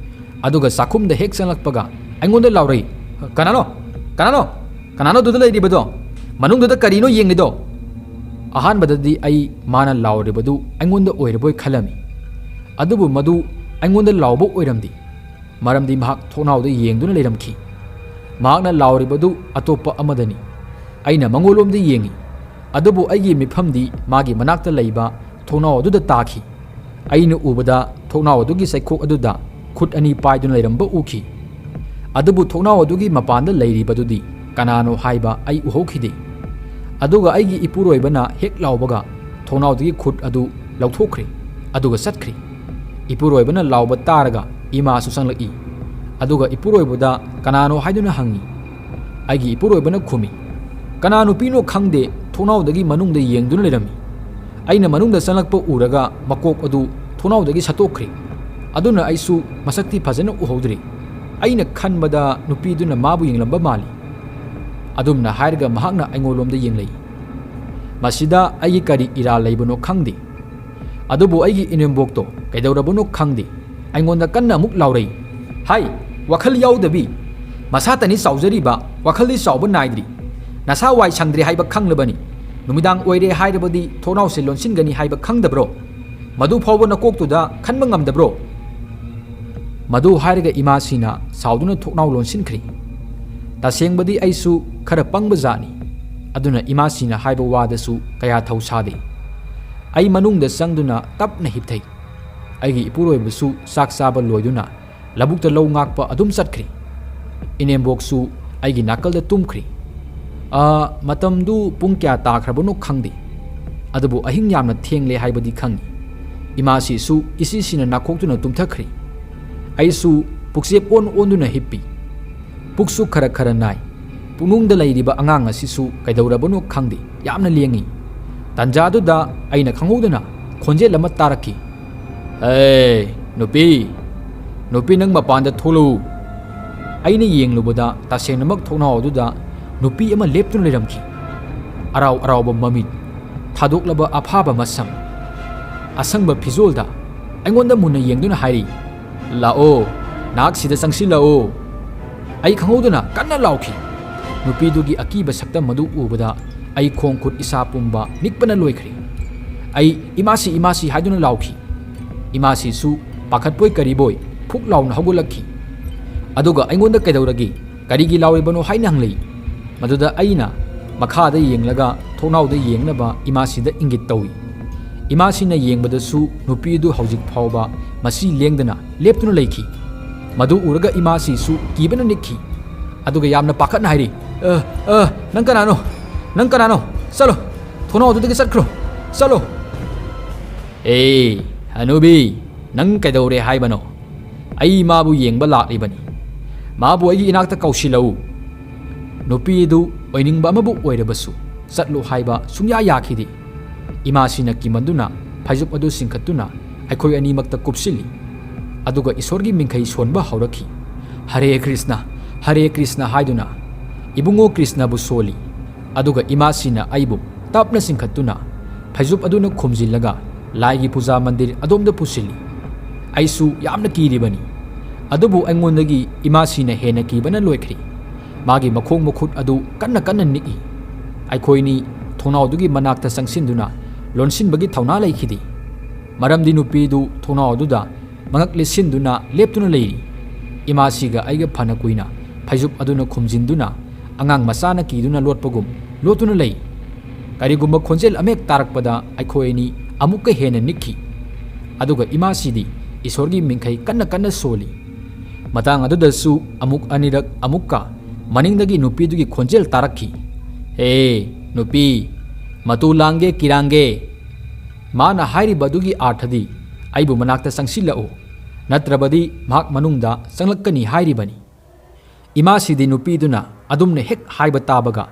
ꯑꯗꯨꯒ ꯆꯥꯛꯈꯨꯝꯗ ꯍꯦꯛ ꯆꯪꯂꯛꯄꯒ ꯑꯩꯉꯣꯟꯗ ꯂꯥꯎꯔꯛꯏ, "ꯀꯅꯥꯅꯣ? ꯀꯅꯥꯅꯣ? ꯀꯅꯥꯅꯣ ꯑꯗꯨꯗ ꯂꯩꯔꯤꯕꯗꯣ? ꯃꯅꯨꯡꯗꯨꯗ ꯀꯔꯤꯅꯣ ꯌꯦꯡꯂꯤꯗꯣ?" ꯑꯍꯥꯟꯕꯗꯗꯤ ꯑꯩ ꯃꯥꯅ ꯂꯥꯎꯔꯤꯕꯗꯨ ꯑꯩꯉꯣꯟꯗ ꯑꯣꯏꯔꯕꯣꯏ ꯈꯜꯂꯝꯃꯤ꯫ ꯑꯗꯨꯕꯨ ꯃꯗꯨ ꯑꯩꯉꯣꯟꯗ ꯂꯥꯎꯕ ꯑꯣꯏꯔꯝꯗꯦ, ꯃꯔꯝꯗꯤ ꯃꯍꯥꯛ ꯊꯣꯡꯅꯥꯎꯗ ꯌꯦꯡꯗꯨꯅ ꯂꯩꯔꯝꯈꯤ꯫ ꯃꯍꯥꯛꯅ ꯂꯥꯎꯔꯤꯕꯗꯨ ꯑꯇꯣꯞꯄ ꯑꯃꯗꯅꯤ꯫ ꯑꯩꯅ ꯃꯉꯣꯟꯂꯣꯝꯗ ꯌꯦꯡꯉꯤ, ꯑꯗꯨꯕꯨ ꯑꯩꯒꯤ ꯃꯤꯠꯐꯝꯗꯤ ꯃꯥꯒꯤ ꯃꯅꯥꯛꯇ ꯂꯩꯕ ꯊꯣꯡꯅꯥꯎ ꯑꯗꯨꯗ ꯇꯥꯈꯤ꯫ ꯑꯩꯅ ꯎꯕꯗ ꯊꯣꯡꯅꯥꯎ ꯑꯗꯨꯒꯤ ꯆꯩꯈꯣꯛ ꯑꯗꯨꯗ ꯈꯨꯠ ꯑꯅꯤ ꯄꯥꯏꯗꯨꯅ ꯂꯩꯔꯝꯕ ꯎꯈꯤ꯫ ꯑꯗꯨꯕꯨ ꯊꯣꯡꯅꯥꯎ ꯑꯗꯨꯒꯤ ꯃꯄꯥꯟꯗ ꯂꯩꯔꯤꯕꯗꯨꯗꯤ ꯀꯅꯥꯅꯣ ꯍꯥꯏꯕ ꯑꯩ ꯎꯍꯧꯈꯤꯗꯦ꯫ ꯑꯗꯨꯒ ꯑꯩꯒꯤ ꯏꯄꯨꯔꯣꯏꯕꯅ ꯍꯦꯛ ꯂꯥꯎꯕꯒ ꯊꯣꯡꯅꯥꯎꯗꯒꯤ ꯈꯨꯠ ꯑꯗꯨ ꯂꯧꯊꯣꯛꯈ꯭ꯔꯦ, ꯑꯗꯨꯒ ꯆꯠꯈ꯭ꯔꯦ꯫ ꯏꯄꯨꯔꯣꯏꯕꯅ ꯂꯥꯎꯕ ꯇꯥꯔꯒ ꯏꯃꯥꯁꯨ ꯆꯪꯂꯛꯏ꯫ ꯑꯗꯨꯒ ꯏꯄꯨꯔꯣꯏꯕꯗ ꯀꯅꯥꯅꯣ ꯍꯥꯏꯗꯨꯅ ꯍꯪꯉꯤ꯫ ꯑꯩꯒꯤ ꯏꯄꯨꯔꯣꯏꯕꯅ ꯈꯨꯝꯃꯤ, "ꯀꯅꯥ ꯅꯨꯄꯤꯅꯣ ꯈꯪꯗꯦ, ꯊꯣꯡꯅꯥꯎꯗꯒꯤ ꯃꯅꯨꯡꯗ ꯌꯦꯡꯗꯨꯅ ꯂꯩꯔꯝꯃꯤ꯫ ꯑꯩꯅ ꯃꯅꯨꯡꯗ ꯆꯪꯂꯛꯄ ꯎꯔꯒ ꯃꯀꯣꯛ ꯑꯗꯨ ꯊꯣꯡꯅꯥꯎꯗꯒꯤ ꯁꯠꯇꯣꯛꯈ꯭ꯔꯦ꯫ ꯑꯗꯨꯅ ꯑꯩꯁꯨ ꯃꯁꯛꯇꯤ ꯐꯖꯅ ꯎꯍꯧꯗ꯭ꯔꯦ꯫ ꯑꯩꯅ ꯈꯟꯕꯗ ꯅꯨꯄꯤꯗꯨꯅ ꯃꯥꯕꯨ ꯌꯦꯡꯂꯝꯕ ꯃꯥꯜꯂꯤ"꯫ ꯑꯗꯨꯝꯅ ꯍꯥꯏꯔꯒ ꯃꯍꯥꯛꯅ ꯑꯩꯉꯣꯟꯂꯣꯝꯗ ꯌꯦꯡꯂꯛꯏ꯫ ꯃꯁꯤꯗ ꯑꯩꯒꯤ ꯀꯔꯤ ꯏꯔꯥꯜ ꯂꯩꯕꯅꯣ ꯈꯪꯗꯦ꯫ ꯑꯗꯨꯕꯨ ꯑꯩꯒꯤ ꯏꯅꯦꯝꯕꯣꯛꯇꯣ ꯀꯩꯗꯧꯔꯕꯅꯣ ꯈꯪꯗꯦ, ꯑꯩꯉꯣꯟꯗ ꯀꯟꯅ ꯑꯃꯨꯛ ꯂꯥꯎꯔꯛꯏ꯫ "ꯍꯥꯏ, ꯋꯥꯈꯜ ꯌꯥꯎꯗꯕꯤ! ꯃꯁꯥꯇꯅꯤ ꯆꯥꯎꯖꯔꯤꯕ, ꯋꯥꯈꯜꯗꯤ ꯆꯥꯎꯕ ꯅꯥꯏꯗ꯭ꯔꯤ꯫ ꯅꯁꯥ ꯋꯥꯏ ꯁꯪꯗ꯭ꯔꯦ ꯍꯥꯏꯕ ꯈꯪꯂꯕꯅꯤ꯫ ꯅꯨꯃꯤꯗꯥꯡ ꯑꯣꯏꯔꯦ ꯍꯥꯏꯔꯕꯗꯤ ꯊꯣꯡꯅꯥꯎꯁꯦ ꯂꯣꯟꯁꯤꯟꯒꯅꯤ ꯍꯥꯏꯕ ꯈꯪꯗꯕ꯭ꯔꯣ? ꯃꯗꯨ ꯐꯥꯎꯕ ꯅꯀꯣꯛꯇꯨꯗ ꯈꯟꯕ ꯉꯝꯗꯕ꯭ꯔꯣ?" ꯃꯗꯨ ꯍꯥꯏꯔꯒ ꯏꯃꯥꯁꯤꯅ ꯁꯥꯎꯗꯨꯅ ꯊꯣꯡꯅꯥꯎ ꯂꯣꯟꯁꯤꯟꯈ꯭ꯔꯦ꯫ ꯇꯁꯦꯡꯕꯗꯤ ꯑꯩꯁꯨ ꯈꯔ ꯄꯪꯕ ꯖꯥꯠꯅꯤ, ꯑꯗꯨꯅ ꯏꯃꯥꯁꯤꯅ ꯍꯥꯏꯕ ꯋꯥꯗꯁꯨ ꯀꯌꯥ ꯊꯧ ꯁꯥꯗꯦ꯫ ꯑꯩ ꯃꯅꯨꯡꯗ ꯆꯪꯗꯨꯅ ꯇꯞꯅ ꯍꯤꯞꯊꯩ꯫ ꯑꯩꯒꯤ ꯏꯄꯨꯔꯣꯏꯕꯁꯨ ꯆꯥꯛ ꯆꯥꯕ ꯂꯣꯏꯗꯨꯅ ꯂꯧꯕꯨꯛꯇ ꯂꯧ ꯉꯥꯛꯄ ꯑꯗꯨꯝ ꯆꯠꯈ꯭ꯔꯤ꯫ ꯏꯅꯦꯝꯕꯣꯛꯁꯨ ꯑꯩꯒꯤ ꯅꯥꯀꯜꯗ ꯇꯨꯝꯈ꯭ꯔꯤ꯫ ꯑ, ꯃꯇꯝꯗꯨ ꯄꯨꯡ ꯀꯌꯥ ꯇꯥꯈ꯭ꯔꯕꯅꯣ ꯈꯪꯗꯦ, ꯑꯗꯨꯕꯨ ꯑꯍꯤꯡ ꯌꯥꯝꯅ ꯊꯦꯡꯂꯦ ꯍꯥꯏꯕꯗꯤ ꯈꯪꯏ꯫ ꯏꯃꯥꯁꯤꯁꯨ ꯏꯁꯤꯁꯤꯅ ꯅꯥꯈꯣꯛꯇꯨꯅ ꯇꯨꯝꯊꯈ꯭ꯔꯤ꯫ ꯑꯩꯁꯨ ꯄꯨꯛꯆꯦꯞ ꯑꯣꯟ ꯑꯣꯟꯗꯨꯅ ꯍꯤꯞꯄꯤ꯫ ꯄꯨꯛꯁꯨ ꯈꯔ ꯈꯔ ꯅꯥꯏ꯫ ꯄꯨꯛꯅꯨꯡꯗ ꯂꯩꯔꯤꯕ ꯑꯉꯥꯡ ꯑꯁꯤꯁꯨ ꯀꯩꯗꯧꯔꯕꯅꯣ ꯈꯪꯗꯦ, ꯌꯥꯝꯅ ꯂꯦꯡꯉꯤ꯫ ꯇꯥꯟꯖꯥꯗꯨꯗ ꯑꯩꯅ ꯈꯪꯍꯧꯗꯅ ꯈꯣꯟꯖꯦꯜ ꯑꯃ ꯇꯥꯔꯛꯈꯤ꯫ "ꯍꯦ, ꯅꯨꯄꯤ! ꯅꯨꯄꯤ, ꯅꯪ ꯃꯄꯥꯟꯗ ꯊꯣꯛꯂꯛꯎ!" ꯑꯩꯅ ꯌꯦꯡꯂꯨꯕꯗ ꯇꯁꯦꯡꯅꯃꯛ ꯊꯣꯡꯅꯥꯎ ꯑꯗꯨꯗ ꯅꯨꯄꯤ ꯑꯃ ꯂꯦꯞꯇꯨꯅ ꯂꯩꯔꯝꯈꯤ꯫ ꯑꯔꯥꯎ ꯑꯔꯥꯎꯕ ꯃꯃꯤꯠ, ꯊꯥꯗꯣꯛꯂꯕ ꯑꯐꯥꯕ ꯃꯁꯝ, ꯑꯁꯪꯕ ꯐꯤꯖꯣꯜꯗ ꯑꯩꯉꯣꯟꯗ ꯃꯨꯟꯅ ꯌꯦꯡꯗꯨꯅ ꯍꯥꯏꯔꯤ, "ꯂꯥꯛꯑꯣ, "ꯅꯍꯥꯛ ꯁꯤꯗ ꯆꯪꯁꯤꯜꯂꯛꯎ!" ꯑꯩ ꯈꯪꯍꯧꯗꯅ ꯀꯟꯅ ꯂꯥꯎꯈꯤ꯫ ꯅꯨꯄꯤꯗꯨꯒꯤ ꯑꯀꯤꯕ ꯁꯛꯇꯝ ꯑꯗꯨ ꯎꯕꯗ ꯑꯩ ꯈꯣꯡ ꯈꯨꯠ ꯏꯁꯥ ꯄꯨꯝꯕ ꯅꯤꯛꯄꯅ ꯂꯣꯏꯈ꯭ꯔꯦ꯫ ꯑꯩ, "ꯏꯃꯥꯁꯤ, ꯏꯃꯥꯁꯤ" ꯍꯥꯏꯗꯨꯅ ꯂꯥꯎꯈꯤ꯫ ꯏꯃꯥꯁꯤꯁꯨ ꯄꯥꯈꯠꯄꯣꯏ ꯀꯔꯤꯕꯣꯏ ꯐꯨꯛ ꯂꯥꯎꯅ ꯍꯧꯒꯠꯂꯛꯈꯤ꯫ ꯑꯗꯨꯒ ꯑꯩꯉꯣꯟꯗ "ꯀꯩꯗꯧꯔꯒꯦ? ꯀꯔꯤꯒꯤ ꯂꯥꯎꯔꯤꯕꯅꯣ?" ꯍꯥꯏꯅ ꯍꯪꯂꯛꯏ꯫ ꯃꯗꯨꯗ ꯑꯩꯅ ꯃꯈꯥꯗ ꯌꯦꯡꯂꯒ ꯊꯣꯡꯅꯥꯎꯗ ꯌꯦꯡꯅꯕ ꯏꯃꯥꯁꯤꯗ ꯏꯪꯒꯤꯠ ꯇꯧꯏ꯫ ꯏꯃꯥꯁꯤꯅ ꯌꯦꯡꯕꯗꯁꯨ ꯅꯨꯄꯤ ꯑꯗꯨ ꯍꯧꯖꯤꯛ ꯐꯥꯎꯕ ꯃꯁꯤ ꯂꯦꯡꯗꯅ ꯂꯦꯞꯇꯨꯅ ꯂꯩꯈꯤ꯫ ꯃꯗꯨ ꯎꯔꯒ ꯏꯃꯥꯁꯤꯁꯨ ꯀꯤꯕꯅ ꯅꯤꯛꯈꯤ꯫ ꯑꯗꯨꯒ ꯌꯥꯝꯅ ꯄꯥꯈꯠꯅ ꯍꯥꯏꯔꯤ, "ꯑ, ꯑ, ꯅꯪ ꯀꯅꯥꯅꯣ? ꯅꯪ ꯀꯅꯥꯅꯣ? ꯆꯠꯂꯣ! ꯊꯣꯡꯅꯥꯎ ꯑꯗꯨꯗꯒꯤ ꯆꯠꯈ꯭ꯔꯣ! ꯆꯠꯂꯣ!" "ꯑꯦ, ꯍꯅꯨꯕꯤ, ꯅꯪ ꯀꯩꯗꯧꯔꯦ ꯍꯥꯏꯕꯅꯣ? ꯑꯩ ꯃꯥꯕꯨ ꯌꯦꯡꯕ ꯂꯥꯛꯂꯤꯕꯅꯤ꯫ ꯃꯥꯕꯨ ꯑꯩꯒꯤ ꯏꯅꯥꯛꯇ ꯀꯧꯁꯤꯜꯂꯛꯎ꯫" ꯅꯨꯄꯤ ꯑꯗꯨ ꯑꯣꯏꯅꯤꯡꯕ ꯑꯃꯕꯨ ꯑꯣꯏꯔꯕꯁꯨ ꯆꯠꯂꯨ ꯍꯥꯏꯕ ꯁꯨꯡꯌꯥ ꯌꯥꯈꯤꯗꯦ꯫ ꯏꯃꯥꯁꯤꯅ ꯀꯤꯃꯟꯗꯨꯅ ꯐꯩꯖꯨꯞ ꯑꯗꯨ ꯆꯤꯡꯈꯠꯇꯨꯅ ꯑꯩꯈꯣꯏ ꯑꯅꯤꯃꯛꯇ ꯀꯨꯞꯁꯤꯜꯂꯤ꯫ ꯑꯗꯨꯒ ꯏꯁꯣꯔꯒꯤ ꯃꯤꯡꯈꯩ ꯁꯣꯟꯕ ꯍꯧꯔꯛꯈꯤ꯫ "ꯍꯔꯦ ꯀ꯭ꯔꯤꯁꯅ, ꯍꯔꯦ ꯀ꯭ꯔꯤꯁꯅ" ꯍꯥꯏꯗꯨꯅ ꯏꯕꯨꯡꯉꯣ ꯀ꯭ꯔꯤꯁꯅꯕꯨ ꯁꯣꯜꯂꯤ꯫ ꯑꯗꯨꯒ ꯏꯃꯥꯁꯤꯅ ꯑꯩꯕꯨ ꯇꯞꯅ ꯆꯤꯡꯈꯠꯇꯨꯅ ꯐꯩꯖꯨꯞ ꯑꯗꯨꯅ ꯈꯨꯝꯖꯤꯜꯂꯒ ꯂꯥꯏꯒꯤ ꯄꯨꯖꯥ ꯃꯟꯗꯤꯔ ꯑꯗꯣꯝꯗ ꯄꯨꯁꯤꯜꯂꯤ꯫ ꯑꯩꯁꯨ ꯌꯥꯝꯅ ꯀꯤꯔꯤꯕꯅꯤ꯫ ꯑꯗꯨꯕꯨ ꯑꯩꯉꯣꯟꯗꯒꯤ ꯏꯃꯥꯁꯤꯅ ꯍꯦꯟꯅ ꯀꯤꯕꯅ ꯂꯣꯏꯈ꯭ꯔꯦ꯫ ꯃꯥꯒꯤ ꯃꯈꯣꯡ ꯃꯈꯨꯠ ꯑꯗꯨ ꯀꯟꯅ ꯀꯟꯅ ꯅꯤꯛꯏ꯫ ꯑꯩꯈꯣꯏꯅꯤ ꯊꯣꯡꯅꯥꯎꯗꯨꯒꯤ ꯃꯅꯥꯛꯇ ꯆꯪꯁꯤꯟꯗꯨꯅ ꯂꯣꯟꯁꯤꯟꯕꯒꯤ ꯊꯧꯅꯥ ꯂꯩꯈꯤꯗꯦ꯫ ꯃꯔꯝꯗꯤ ꯅꯨꯄꯤꯗꯨ ꯊꯣꯡꯅꯥꯎ ꯑꯗꯨꯗ ꯃꯉꯛ ꯂꯤꯠꯁꯤꯟꯗꯨꯅ ꯂꯦꯞꯇꯨꯅ ꯂꯩꯔꯤ꯫ ꯏꯃꯥꯁꯤꯒ ꯑꯩꯒ ꯐꯅ ꯀꯨꯏꯅ ꯐꯩꯖꯨꯞ ꯑꯗꯨꯅ ꯈꯨꯝꯖꯤꯟꯗꯨꯅ ꯑꯉꯥꯡ ꯃꯆꯥꯅ ꯀꯤꯗꯨꯅ ꯂꯣꯠꯄꯒꯨꯝ ꯂꯣꯠꯇꯨꯅ ꯂꯩ꯫ ꯀꯔꯤꯒꯨꯝꯕ ꯈꯣꯟꯖꯦꯜ ꯑꯃꯍꯦꯛ ꯇꯥꯔꯛꯄꯗ ꯑꯩꯈꯣꯏ ꯑꯅꯤ ꯑꯃꯨꯛꯀ ꯍꯦꯟꯅ ꯅꯤꯛꯈꯤ꯫ ꯑꯗꯨꯒ ꯏꯃꯥꯁꯤꯗꯤ ꯏꯁꯣꯔꯒꯤ ꯃꯤꯡꯈꯩ ꯀꯟꯅ ꯀꯟꯅ ꯁꯣꯜꯂꯤ꯫ ꯃꯇꯥꯡ ꯑꯗꯨꯗꯁꯨ ꯑꯃꯨꯛ ꯑꯅꯤꯔꯛ ꯑꯃꯨꯛꯀ ꯃꯅꯤꯡꯗꯒꯤ ꯅꯨꯄꯤꯗꯨꯒꯤ ꯈꯣꯟꯖꯦꯜ ꯇꯥꯔꯛꯈꯤ, "ꯍꯦ ꯅꯨꯄꯤ, ꯃꯇꯨ ꯂꯥꯡꯒꯦ ꯀꯤꯔꯥꯡꯒꯦ?" ꯃꯥꯅ ꯍꯥꯏꯔꯤꯕ ꯑꯗꯨꯒꯤ ꯑꯥꯔꯊꯗꯤ, "ꯑꯩꯕꯨ ꯃꯅꯥꯛꯇ ꯆꯪꯁꯤꯜꯂꯛꯎ, ꯅꯠꯇ꯭ꯔꯕꯗꯤ ꯃꯍꯥꯛ ꯃꯅꯨꯡꯗ ꯆꯪꯂꯛꯀꯅꯤ" ꯍꯥꯏꯔꯤꯕꯅꯤ꯫ ꯏꯃꯥꯁꯤꯗꯤ ꯅꯨꯄꯤꯗꯨꯅ ꯑꯗꯨꯝꯅ ꯍꯦꯛ ꯍꯥꯏꯕ ꯇꯥꯕꯒ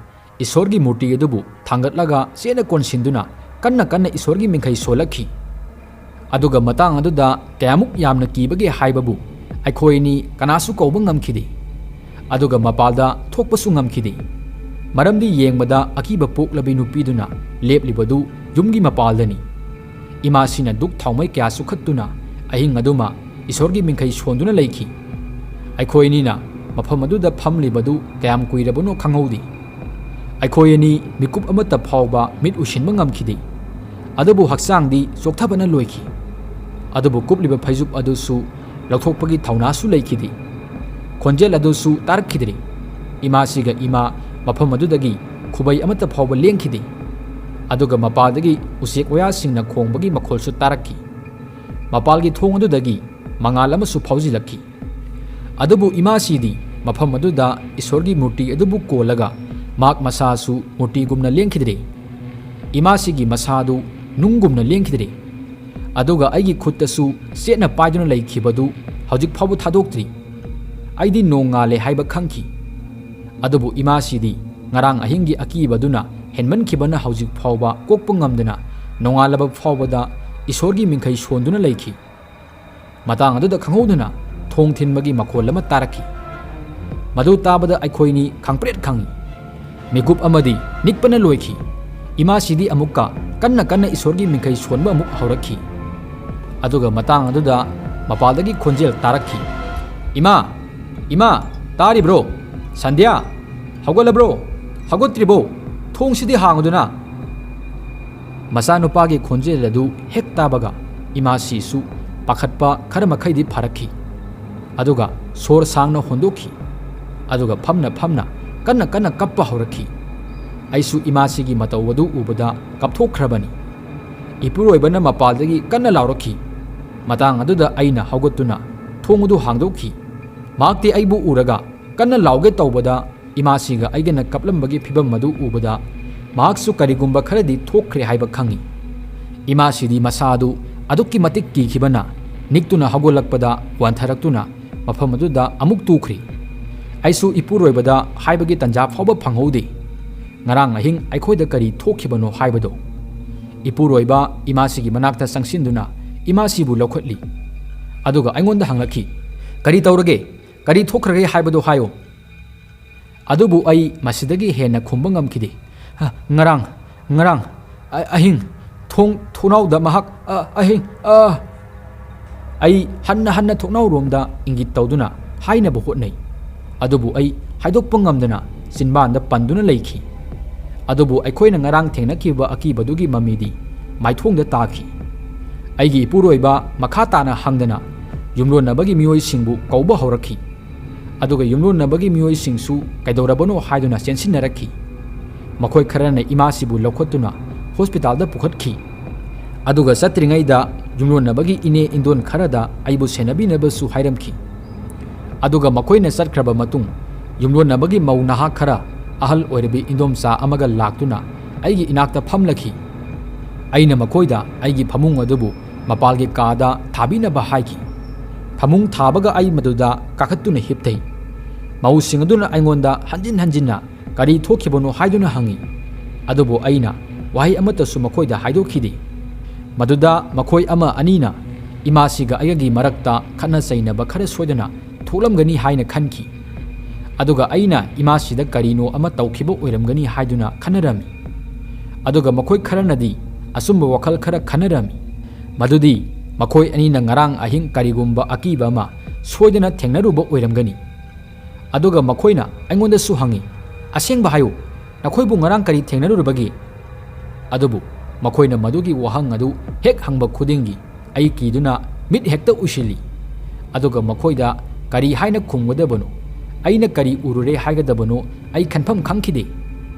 ꯏꯁꯣꯔꯒꯤ ꯃꯨꯔꯇꯤ ꯑꯗꯨꯕꯨ ꯊꯥꯡꯒꯠꯂꯒ ꯆꯦꯠꯅ ꯀꯣꯟꯁꯤꯟꯗꯨꯅ ꯀꯟꯅ ꯀꯟꯅ ꯏꯁꯣꯔꯒꯤ ꯃꯤꯡꯈꯩ ꯁꯣꯜꯂꯛꯈꯤ꯫ ꯑꯗꯨꯒ ꯃꯇꯥꯡ ꯑꯗꯨꯗ ꯀꯌꯥꯃꯨꯛ ꯌꯥꯝꯅ ꯀꯤꯕꯒꯦ ꯍꯥꯏꯕꯕꯨ ꯑꯩꯈꯣꯏ ꯑꯅꯤ ꯀꯅꯥꯁꯨ ꯀꯧꯕ ꯉꯝꯈꯤꯗꯦ꯫ ꯑꯗꯨꯒ ꯃꯄꯥꯜꯗ ꯊꯣꯛꯄꯁꯨ ꯉꯝꯈꯤꯗꯦ꯫ ꯃꯔꯝꯗꯤ ꯌꯦꯡꯕꯗ ꯑꯀꯤꯕ ꯄꯣꯛꯂꯕꯤ ꯅꯨꯄꯤꯗꯨꯅ ꯂꯦꯞꯂꯤꯕꯗꯨ ꯌꯨꯝꯒꯤ ꯃꯄꯥꯜꯗꯅꯤ꯫ ꯏꯃꯥꯁꯤꯅ ꯙꯨꯛ ꯊꯥꯎꯃꯩ ꯀꯌꯥ ꯆꯨꯈꯠꯇꯨꯅ ꯑꯍꯤꯡ ꯑꯗꯨꯃ ꯏꯁꯣꯔꯒꯤ ꯃꯤꯡꯈꯩ ꯁꯣꯟꯗꯨꯅ ꯂꯩꯈꯤ꯫ ꯑꯩꯈꯣꯏ ꯑꯅꯤꯅ ꯃꯐꯝ ꯑꯗꯨꯗ ꯐꯝꯂꯤꯕꯗꯨ ꯀꯌꯥꯝ ꯀꯨꯏꯔꯕꯅꯣ ꯈꯪꯍꯧꯗꯦ꯫ ꯑꯩꯈꯣꯏ ꯑꯅꯤ ꯃꯤꯀꯨꯞ ꯑꯃꯠꯇ ꯐꯥꯎꯕ ꯃꯤꯠ ꯎꯏꯁꯤꯟꯕ ꯉꯝꯈꯤꯗꯦ꯫ ꯑꯗꯨꯕꯨ ꯍꯛꯆꯥꯡꯗꯤ ꯆꯣꯛꯊꯕꯅ ꯂꯣꯏꯈꯤ꯫ ꯑꯗꯨꯕꯨ ꯀꯨꯞꯂꯤꯕ ꯐꯩꯖꯨꯞ ꯑꯗꯨꯁꯨ ꯂꯧꯊꯣꯛꯄꯒꯤ ꯊꯧꯅꯥꯁꯨ ꯂꯩꯈꯤꯗꯦ꯫ ꯈꯣꯟꯖꯦꯜ ꯑꯗꯨꯁꯨ ꯇꯥꯔꯛꯈꯤꯗ꯭ꯔꯦ꯫ ꯏꯃꯥꯁꯤꯒ ꯏꯃꯥ ꯃꯐꯝ ꯑꯗꯨꯗꯒꯤ ꯈꯨꯕꯩ ꯑꯃꯠꯇ ꯐꯥꯎꯕ ꯂꯦꯡꯈꯤꯗꯦ꯫ ꯑꯗꯨꯒ ꯃꯄꯥꯜꯗꯒꯤ ꯎꯆꯦꯛ ꯋꯥꯌꯥꯁꯤꯡꯅ ꯈꯣꯡꯕꯒꯤ ꯃꯈꯣꯜꯁꯨ ꯇꯥꯔꯛꯈꯤ꯫ ꯃꯄꯥꯜꯒꯤ ꯊꯣꯡ ꯑꯗꯨꯗꯒꯤ ꯃꯉꯥꯜ ꯑꯃꯁꯨ ꯐꯥꯎꯖꯤꯜꯂꯛꯈꯤ꯫ ꯑꯗꯨꯕꯨ ꯏꯃꯥꯁꯤꯗꯤ ꯃꯐꯝ ꯑꯗꯨꯗ ꯏꯁꯣꯔꯒꯤ ꯃꯨꯔꯇꯤ ꯑꯗꯨꯕꯨ ꯀꯣꯜꯂꯒ ꯃꯍꯥꯛ ꯃꯁꯥꯁꯨ ꯃꯨꯔꯇꯤꯒꯨꯝꯅ ꯂꯦꯡꯈꯤꯗ꯭ꯔꯦ꯫ ꯏꯃꯥꯁꯤꯒꯤ ꯃꯁꯥꯗꯨ ꯅꯨꯡꯒꯨꯝꯅ ꯂꯦꯡꯈꯤꯗ꯭ꯔꯦ꯫ ꯑꯗꯨꯒ ꯑꯩꯒꯤ ꯈꯨꯠꯇꯁꯨ ꯆꯦꯠꯅ ꯄꯥꯏꯗꯨꯅ ꯂꯩꯈꯤꯕꯗꯨ ꯍꯧꯖꯤꯛ ꯐꯥꯎꯕ ꯊꯥꯗꯣꯛꯇ꯭ꯔꯤ꯫ ꯑꯩꯗꯤ ꯅꯣꯡ ꯉꯥꯜꯂꯦ ꯍꯥꯏꯕ ꯈꯪꯈꯤ꯫ ꯑꯗꯨꯕꯨ ꯏꯃꯥꯁꯤꯗꯤ ꯉꯔꯥꯡ ꯑꯍꯤꯡꯒꯤ ꯑꯀꯤꯕꯗꯨꯅ ꯍꯦꯟꯃꯟꯈꯤꯕꯅ ꯍꯧꯖꯤꯛ ꯐꯥꯎꯕ ꯀꯣꯛꯄ ꯉꯝꯗꯅ ꯅꯣꯡꯉꯥꯜꯂꯕ ꯐꯥꯎꯕꯗ ꯏꯁꯣꯔꯒꯤ ꯃꯤꯡꯈꯩ ꯁꯣꯟꯗꯨꯅ ꯂꯩꯈꯤ꯫ ꯃꯇꯥꯡ ꯑꯗꯨꯗ ꯈꯪꯍꯧꯗꯅ ꯊꯣꯡ ꯊꯤꯟꯕꯒꯤ ꯃꯈꯣꯜ ꯑꯃ ꯇꯥꯔꯛꯈꯤ꯫ ꯃꯗꯨ ꯇꯥꯕꯗ ꯑꯩꯈꯣꯏꯅꯤ ꯈꯪꯄ꯭ꯔꯦꯠ ꯈꯪꯏ꯫ ꯃꯤꯀꯨꯞ ꯑꯃꯗꯤ ꯅꯤꯛꯄꯅ ꯂꯣꯏꯈꯤ꯫ ꯏꯃꯥꯁꯤꯗꯤ ꯑꯃꯨꯛꯀ ꯀꯟꯅ ꯀꯟꯅ ꯏꯁꯣꯔꯒꯤ ꯃꯤꯡꯈꯩ ꯁꯣꯟꯕ ꯑꯃꯨꯛ ꯍꯧꯔꯛꯈꯤ꯫ ꯑꯗꯨꯒ ꯃꯇꯥꯡ ꯑꯗꯨꯗ ꯃꯄꯥꯜꯗꯒꯤ ꯈꯣꯟꯖꯦꯜ ꯇꯥꯔꯛꯈꯤ, "ꯏꯃꯥ, ꯏꯃꯥ, ꯇꯥꯔꯤꯕ꯭ꯔꯣ? ꯁꯟꯙ꯭ꯌꯥ, ꯍꯧꯒꯠꯂꯕ꯭ꯔꯣ? ꯍꯧꯒꯠꯇ꯭ꯔꯤꯕꯣ? ꯊꯣꯡꯁꯤꯗꯤ ꯍꯥꯡꯉꯨꯗꯅ!" ꯃꯆꯥꯅꯨꯄꯥꯒꯤ ꯈꯣꯟꯖꯦꯜ ꯑꯗꯨ ꯍꯦꯛ ꯇꯥꯕꯒ ꯏꯃꯥꯁꯤꯁꯨ ꯄꯥꯈꯠꯄ ꯈꯔ ꯃꯈꯩꯗꯤ ꯐꯥꯔꯛꯈꯤ꯫ ꯑꯗꯨꯒ ꯁꯣꯔ ꯁꯥꯡꯅ ꯍꯣꯟꯗꯣꯛꯈꯤ꯫ ꯑꯗꯨꯒ ꯐꯝꯅ ꯐꯝꯅ ꯀꯟꯅ ꯀꯟꯅ ꯀꯞꯄ ꯍꯧꯔꯛꯈꯤ꯫ ꯑꯩꯁꯨ ꯏꯃꯥꯁꯤꯒꯤ ꯃꯇꯧ ꯑꯗꯨ ꯎꯕꯗ ꯀꯞꯊꯣꯛꯈ꯭ꯔꯕꯅꯤ꯫ ꯏꯄꯨꯔꯣꯏꯕꯅ ꯃꯄꯥꯜꯗꯒꯤ ꯀꯟꯅ ꯂꯥꯎꯔꯛꯈꯤ꯫ ꯃꯇꯥꯡ ꯑꯗꯨꯗ ꯑꯩꯅ ꯍꯧꯒꯠꯇꯨꯅ ꯊꯣꯡ ꯑꯗꯨ ꯍꯥꯡꯗꯣꯛꯈꯤ꯫ ꯃꯍꯥꯛꯇꯤ ꯑꯩꯕꯨ ꯎꯔꯒ ꯀꯟꯅ ꯂꯥꯎꯒꯦ ꯇꯧꯕꯗ ꯏꯃꯥꯁꯤꯒ ꯑꯩꯒꯅ ꯀꯞꯂꯝꯕꯒꯤ ꯐꯤꯚꯝ ꯑꯗꯨ ꯎꯕꯗ ꯃꯍꯥꯛꯁꯨ ꯀꯔꯤꯒꯨꯝꯕ ꯈꯔꯗꯤ ꯊꯣꯛꯈ꯭ꯔꯦ ꯍꯥꯏꯕ ꯈꯪꯏ꯫ ꯏꯃꯥꯁꯤꯗꯤ ꯃꯁꯥ ꯑꯗꯨ ꯑꯗꯨꯛꯀꯤ ꯃꯇꯤꯛ ꯀꯤꯈꯤꯕꯅ ꯅꯤꯛꯇꯨꯅ ꯍꯧꯒꯠꯂꯛꯄꯗ ꯋꯥꯟꯊꯔꯛꯇꯨꯅ ꯃꯐꯝ ꯑꯗꯨꯗ ꯑꯃꯨꯛ ꯇꯨꯈ꯭ꯔꯤ꯫ ꯑꯩꯁꯨ ꯏꯄꯨꯔꯣꯏꯕꯗ ꯍꯥꯏꯕꯒꯤ ꯇꯟꯖꯥ ꯐꯥꯎꯕ ꯐꯪꯍꯧꯗꯦ꯫ ꯉꯔꯥꯡ ꯑꯍꯤꯡ ꯑꯩꯈꯣꯏꯗ ꯀꯔꯤ ꯊꯣꯛꯈꯤꯕꯅꯣ ꯍꯥꯏꯕꯗꯣ꯫ ꯏꯄꯨꯔꯣꯏꯕ ꯏꯃꯥꯁꯤꯒꯤ ꯃꯅꯥꯛꯇ ꯆꯪꯁꯤꯟꯗꯨꯅ ꯏꯃꯥꯁꯤꯕꯨ ꯂꯧꯈꯠꯂꯤ꯫ ꯑꯗꯨꯒ ꯑꯩꯉꯣꯟꯗ ꯍꯪꯂꯛꯈꯤ, "ꯀꯔꯤ ꯇꯧꯔꯒꯦ? ꯀꯔꯤ ꯊꯣꯛꯈ꯭ꯔꯒꯦ ꯍꯥꯏꯕꯗꯣ ꯍꯥꯏꯌꯨ"꯫ ꯑꯗꯨꯕꯨ ꯑꯩ ꯃꯁꯤꯗꯒꯤ ꯍꯦꯟꯅ ꯈꯨꯝꯕ ꯉꯝꯈꯤꯗꯦ꯫ "ꯑ, ꯉꯔꯥꯡ, ꯉꯔꯥꯡ, ꯑ-, ꯑꯍꯤꯡ, ꯊꯣꯡ ꯊꯣꯡꯅꯥꯎꯗ ꯃꯍꯥꯛ, ꯑ, ꯑꯍꯤꯡ, ꯑ"꯫ ꯑꯩ ꯍꯟꯅ ꯍꯟꯅ ꯊꯣꯡꯅꯥꯎꯔꯣꯝꯗ ꯏꯪꯒꯤꯠ ꯇꯧꯗꯨꯅ ꯍꯥꯏꯅꯕ ꯍꯣꯠꯅꯩ꯫ ꯑꯗꯨꯕꯨ ꯑꯩ ꯍꯥꯏꯗꯣꯛꯄ ꯉꯝꯗꯅ ꯆꯤꯟꯕꯥꯟꯗ ꯄꯟꯗꯨꯅ ꯂꯩꯈꯤ꯫ ꯑꯗꯨꯕꯨ ꯑꯩꯈꯣꯏꯅ ꯉꯔꯥꯡ ꯊꯦꯡꯅꯈꯤꯕ ꯑꯀꯤꯕꯗꯨꯒꯤ ꯃꯃꯤꯗꯤ ꯃꯥꯏꯊꯣꯡꯗ ꯇꯥꯈꯤ꯫ ꯑꯩꯒꯤ ꯏꯄꯨꯔꯣꯏꯕ ꯃꯈꯥ ꯇꯥꯅ ꯍꯪꯗꯅ ꯌꯨꯝꯂꯣꯟꯅꯕꯒꯤ ꯃꯤꯑꯣꯏꯁꯤꯡꯕꯨ ꯀꯧꯕ ꯍꯧꯔꯛꯈꯤ꯫ ꯑꯗꯨꯒ ꯌꯨꯝꯂꯣꯟꯅꯕꯒꯤ ꯃꯤꯑꯣꯏꯁꯤꯡꯁꯨ ꯀꯩꯗꯧꯔꯕꯅꯣ ꯍꯥꯏꯗꯨꯅ ꯆꯦꯟꯁꯤꯟꯅꯔꯛꯈꯤ꯫ ꯃꯈꯣꯏ ꯈꯔꯅ ꯏꯃꯥꯁꯤꯕꯨ ꯂꯧꯈꯠꯇꯨꯅ ꯍꯣꯁꯄꯤꯇꯥꯜꯗ ꯄꯨꯈꯠꯈꯤ꯫ ꯑꯗꯨꯒ ꯆꯠꯇ꯭ꯔꯤꯉꯩꯗ ꯌꯨꯝꯂꯣꯟꯅꯕꯒꯤ ꯏꯅꯦ ꯏꯟꯗꯣꯟ ꯈꯔꯗ ꯑꯩꯕꯨ ꯁꯦꯟꯅꯕꯤꯅꯕꯁꯨ ꯍꯥꯏꯔꯝꯈꯤ꯫ ꯑꯗꯨꯒ ꯃꯈꯣꯏꯅ ꯆꯠꯈ꯭ꯔꯕ ꯃꯇꯨꯡ, ꯌꯨꯝꯂꯣꯟꯅꯕꯒꯤ ꯃꯧ ꯅꯍꯥ ꯈꯔ ꯑꯍꯜ ꯑꯣꯏꯔꯕꯤ ꯏꯟꯗꯣꯝꯆꯥ ꯑꯃꯒ ꯂꯥꯛꯇꯨꯅ ꯑꯩꯒꯤ ꯏꯅꯥꯛꯇ ꯐꯝꯂꯈꯤ꯫ ꯑꯩꯅ ꯃꯈꯣꯏꯗ ꯑꯩꯒꯤ ꯐꯃꯨꯡ ꯑꯗꯨꯕꯨ ꯃꯄꯥꯜꯒꯤ ꯀꯥꯗ ꯊꯥꯕꯤꯅꯕ ꯍꯥꯏꯈꯤ꯫ ꯐꯃꯨꯡ ꯊꯥꯕꯒ ꯑꯩ ꯃꯗꯨꯗ ꯀꯥꯈꯠꯇꯨꯅ ꯍꯤꯞꯊꯩ꯫ ꯃꯧꯁꯤꯡ ꯑꯗꯨꯅ ꯑꯩꯉꯣꯟꯗ ꯍꯟꯖꯤꯟ ꯍꯟꯖꯤꯟꯅ ꯀꯔꯤ ꯊꯣꯛꯈꯤꯕꯅꯣ ꯍꯥꯏꯗꯨꯅ ꯍꯪꯉꯤ꯫ ꯑꯗꯨꯕꯨ ꯑꯩꯅ ꯋꯥꯍꯩ ꯑꯃꯠꯇꯁꯨ ꯃꯈꯣꯏꯗ ꯍꯥꯏꯗꯣꯛꯈꯤꯗꯦ꯫ ꯃꯗꯨꯗ ꯃꯈꯣꯏ ꯑꯃ ꯑꯅꯤꯅ ꯏꯃꯥꯁꯤꯒ ꯑꯩꯒꯒꯤ ꯃꯔꯛꯇ ꯈꯠꯅ ꯆꯩꯅꯕ ꯈꯔ ꯁꯣꯏꯗꯅ ꯊꯣꯛꯂꯝꯒꯅꯤ ꯍꯥꯏꯅ ꯈꯟꯈꯤ꯫ ꯑꯗꯨꯒ ꯑꯩꯅ ꯏꯃꯥꯁꯤꯗ ꯀꯔꯤꯅꯣ ꯑꯃ ꯇꯧꯈꯤꯕ ꯑꯣꯏꯔꯝꯒꯅꯤ ꯍꯥꯏꯗꯨꯅ ꯈꯟꯅꯔꯝꯃꯤ꯫ ꯑꯗꯨꯒ ꯃꯈꯣꯏ ꯈꯔꯅꯗꯤ ꯑꯆꯨꯝꯕ ꯋꯥꯈꯜ ꯈꯔ ꯈꯟꯅꯔꯝꯃꯤ꯫ ꯃꯗꯨꯗꯤ ꯃꯈꯣꯏ ꯑꯅꯤꯅ ꯉꯔꯥꯡ ꯑꯍꯤꯡ ꯀꯔꯤꯒꯨꯝꯕ ꯑꯀꯤꯕ ꯑꯃ ꯁꯣꯏꯗꯅ ꯊꯦꯡꯅꯔꯨꯕ ꯑꯣꯏꯔꯝꯒꯅꯤ꯫ ꯑꯗꯨꯒ ꯃꯈꯣꯏꯅ ꯑꯩꯉꯣꯟꯗꯁꯨ ꯍꯪꯉꯤ, "ꯑꯁꯦꯡꯕ ꯍꯥꯏꯌꯨ, ꯅꯈꯣꯏꯕꯨ ꯉꯔꯥꯡ ꯀꯔꯤ ꯊꯦꯡꯅꯔꯨꯔꯕꯒꯦ?" ꯑꯗꯨꯕꯨ ꯃꯈꯣꯏꯅ ꯃꯗꯨꯒꯤ ꯋꯥꯍꯪ ꯑꯗꯨ ꯍꯦꯛ ꯍꯪꯕ ꯈꯨꯗꯤꯡꯒꯤ ꯑꯩ ꯀꯤꯗꯨꯅ ꯃꯤꯠ ꯍꯦꯛꯇ ꯎꯏꯁꯤꯜꯂꯤ꯫ ꯑꯗꯨꯒ ꯃꯈꯣꯏꯗ ꯀꯔꯤ ꯍꯥꯏꯅ ꯈꯨꯝꯒꯗꯕꯅꯣ, ꯑꯩꯅ ꯀꯔꯤ ꯎꯔꯨꯔꯦ ꯍꯥꯏꯒꯗꯕꯅꯣ ꯑꯩ ꯈꯟꯐꯝ ꯈꯪꯈꯤꯗꯦ꯫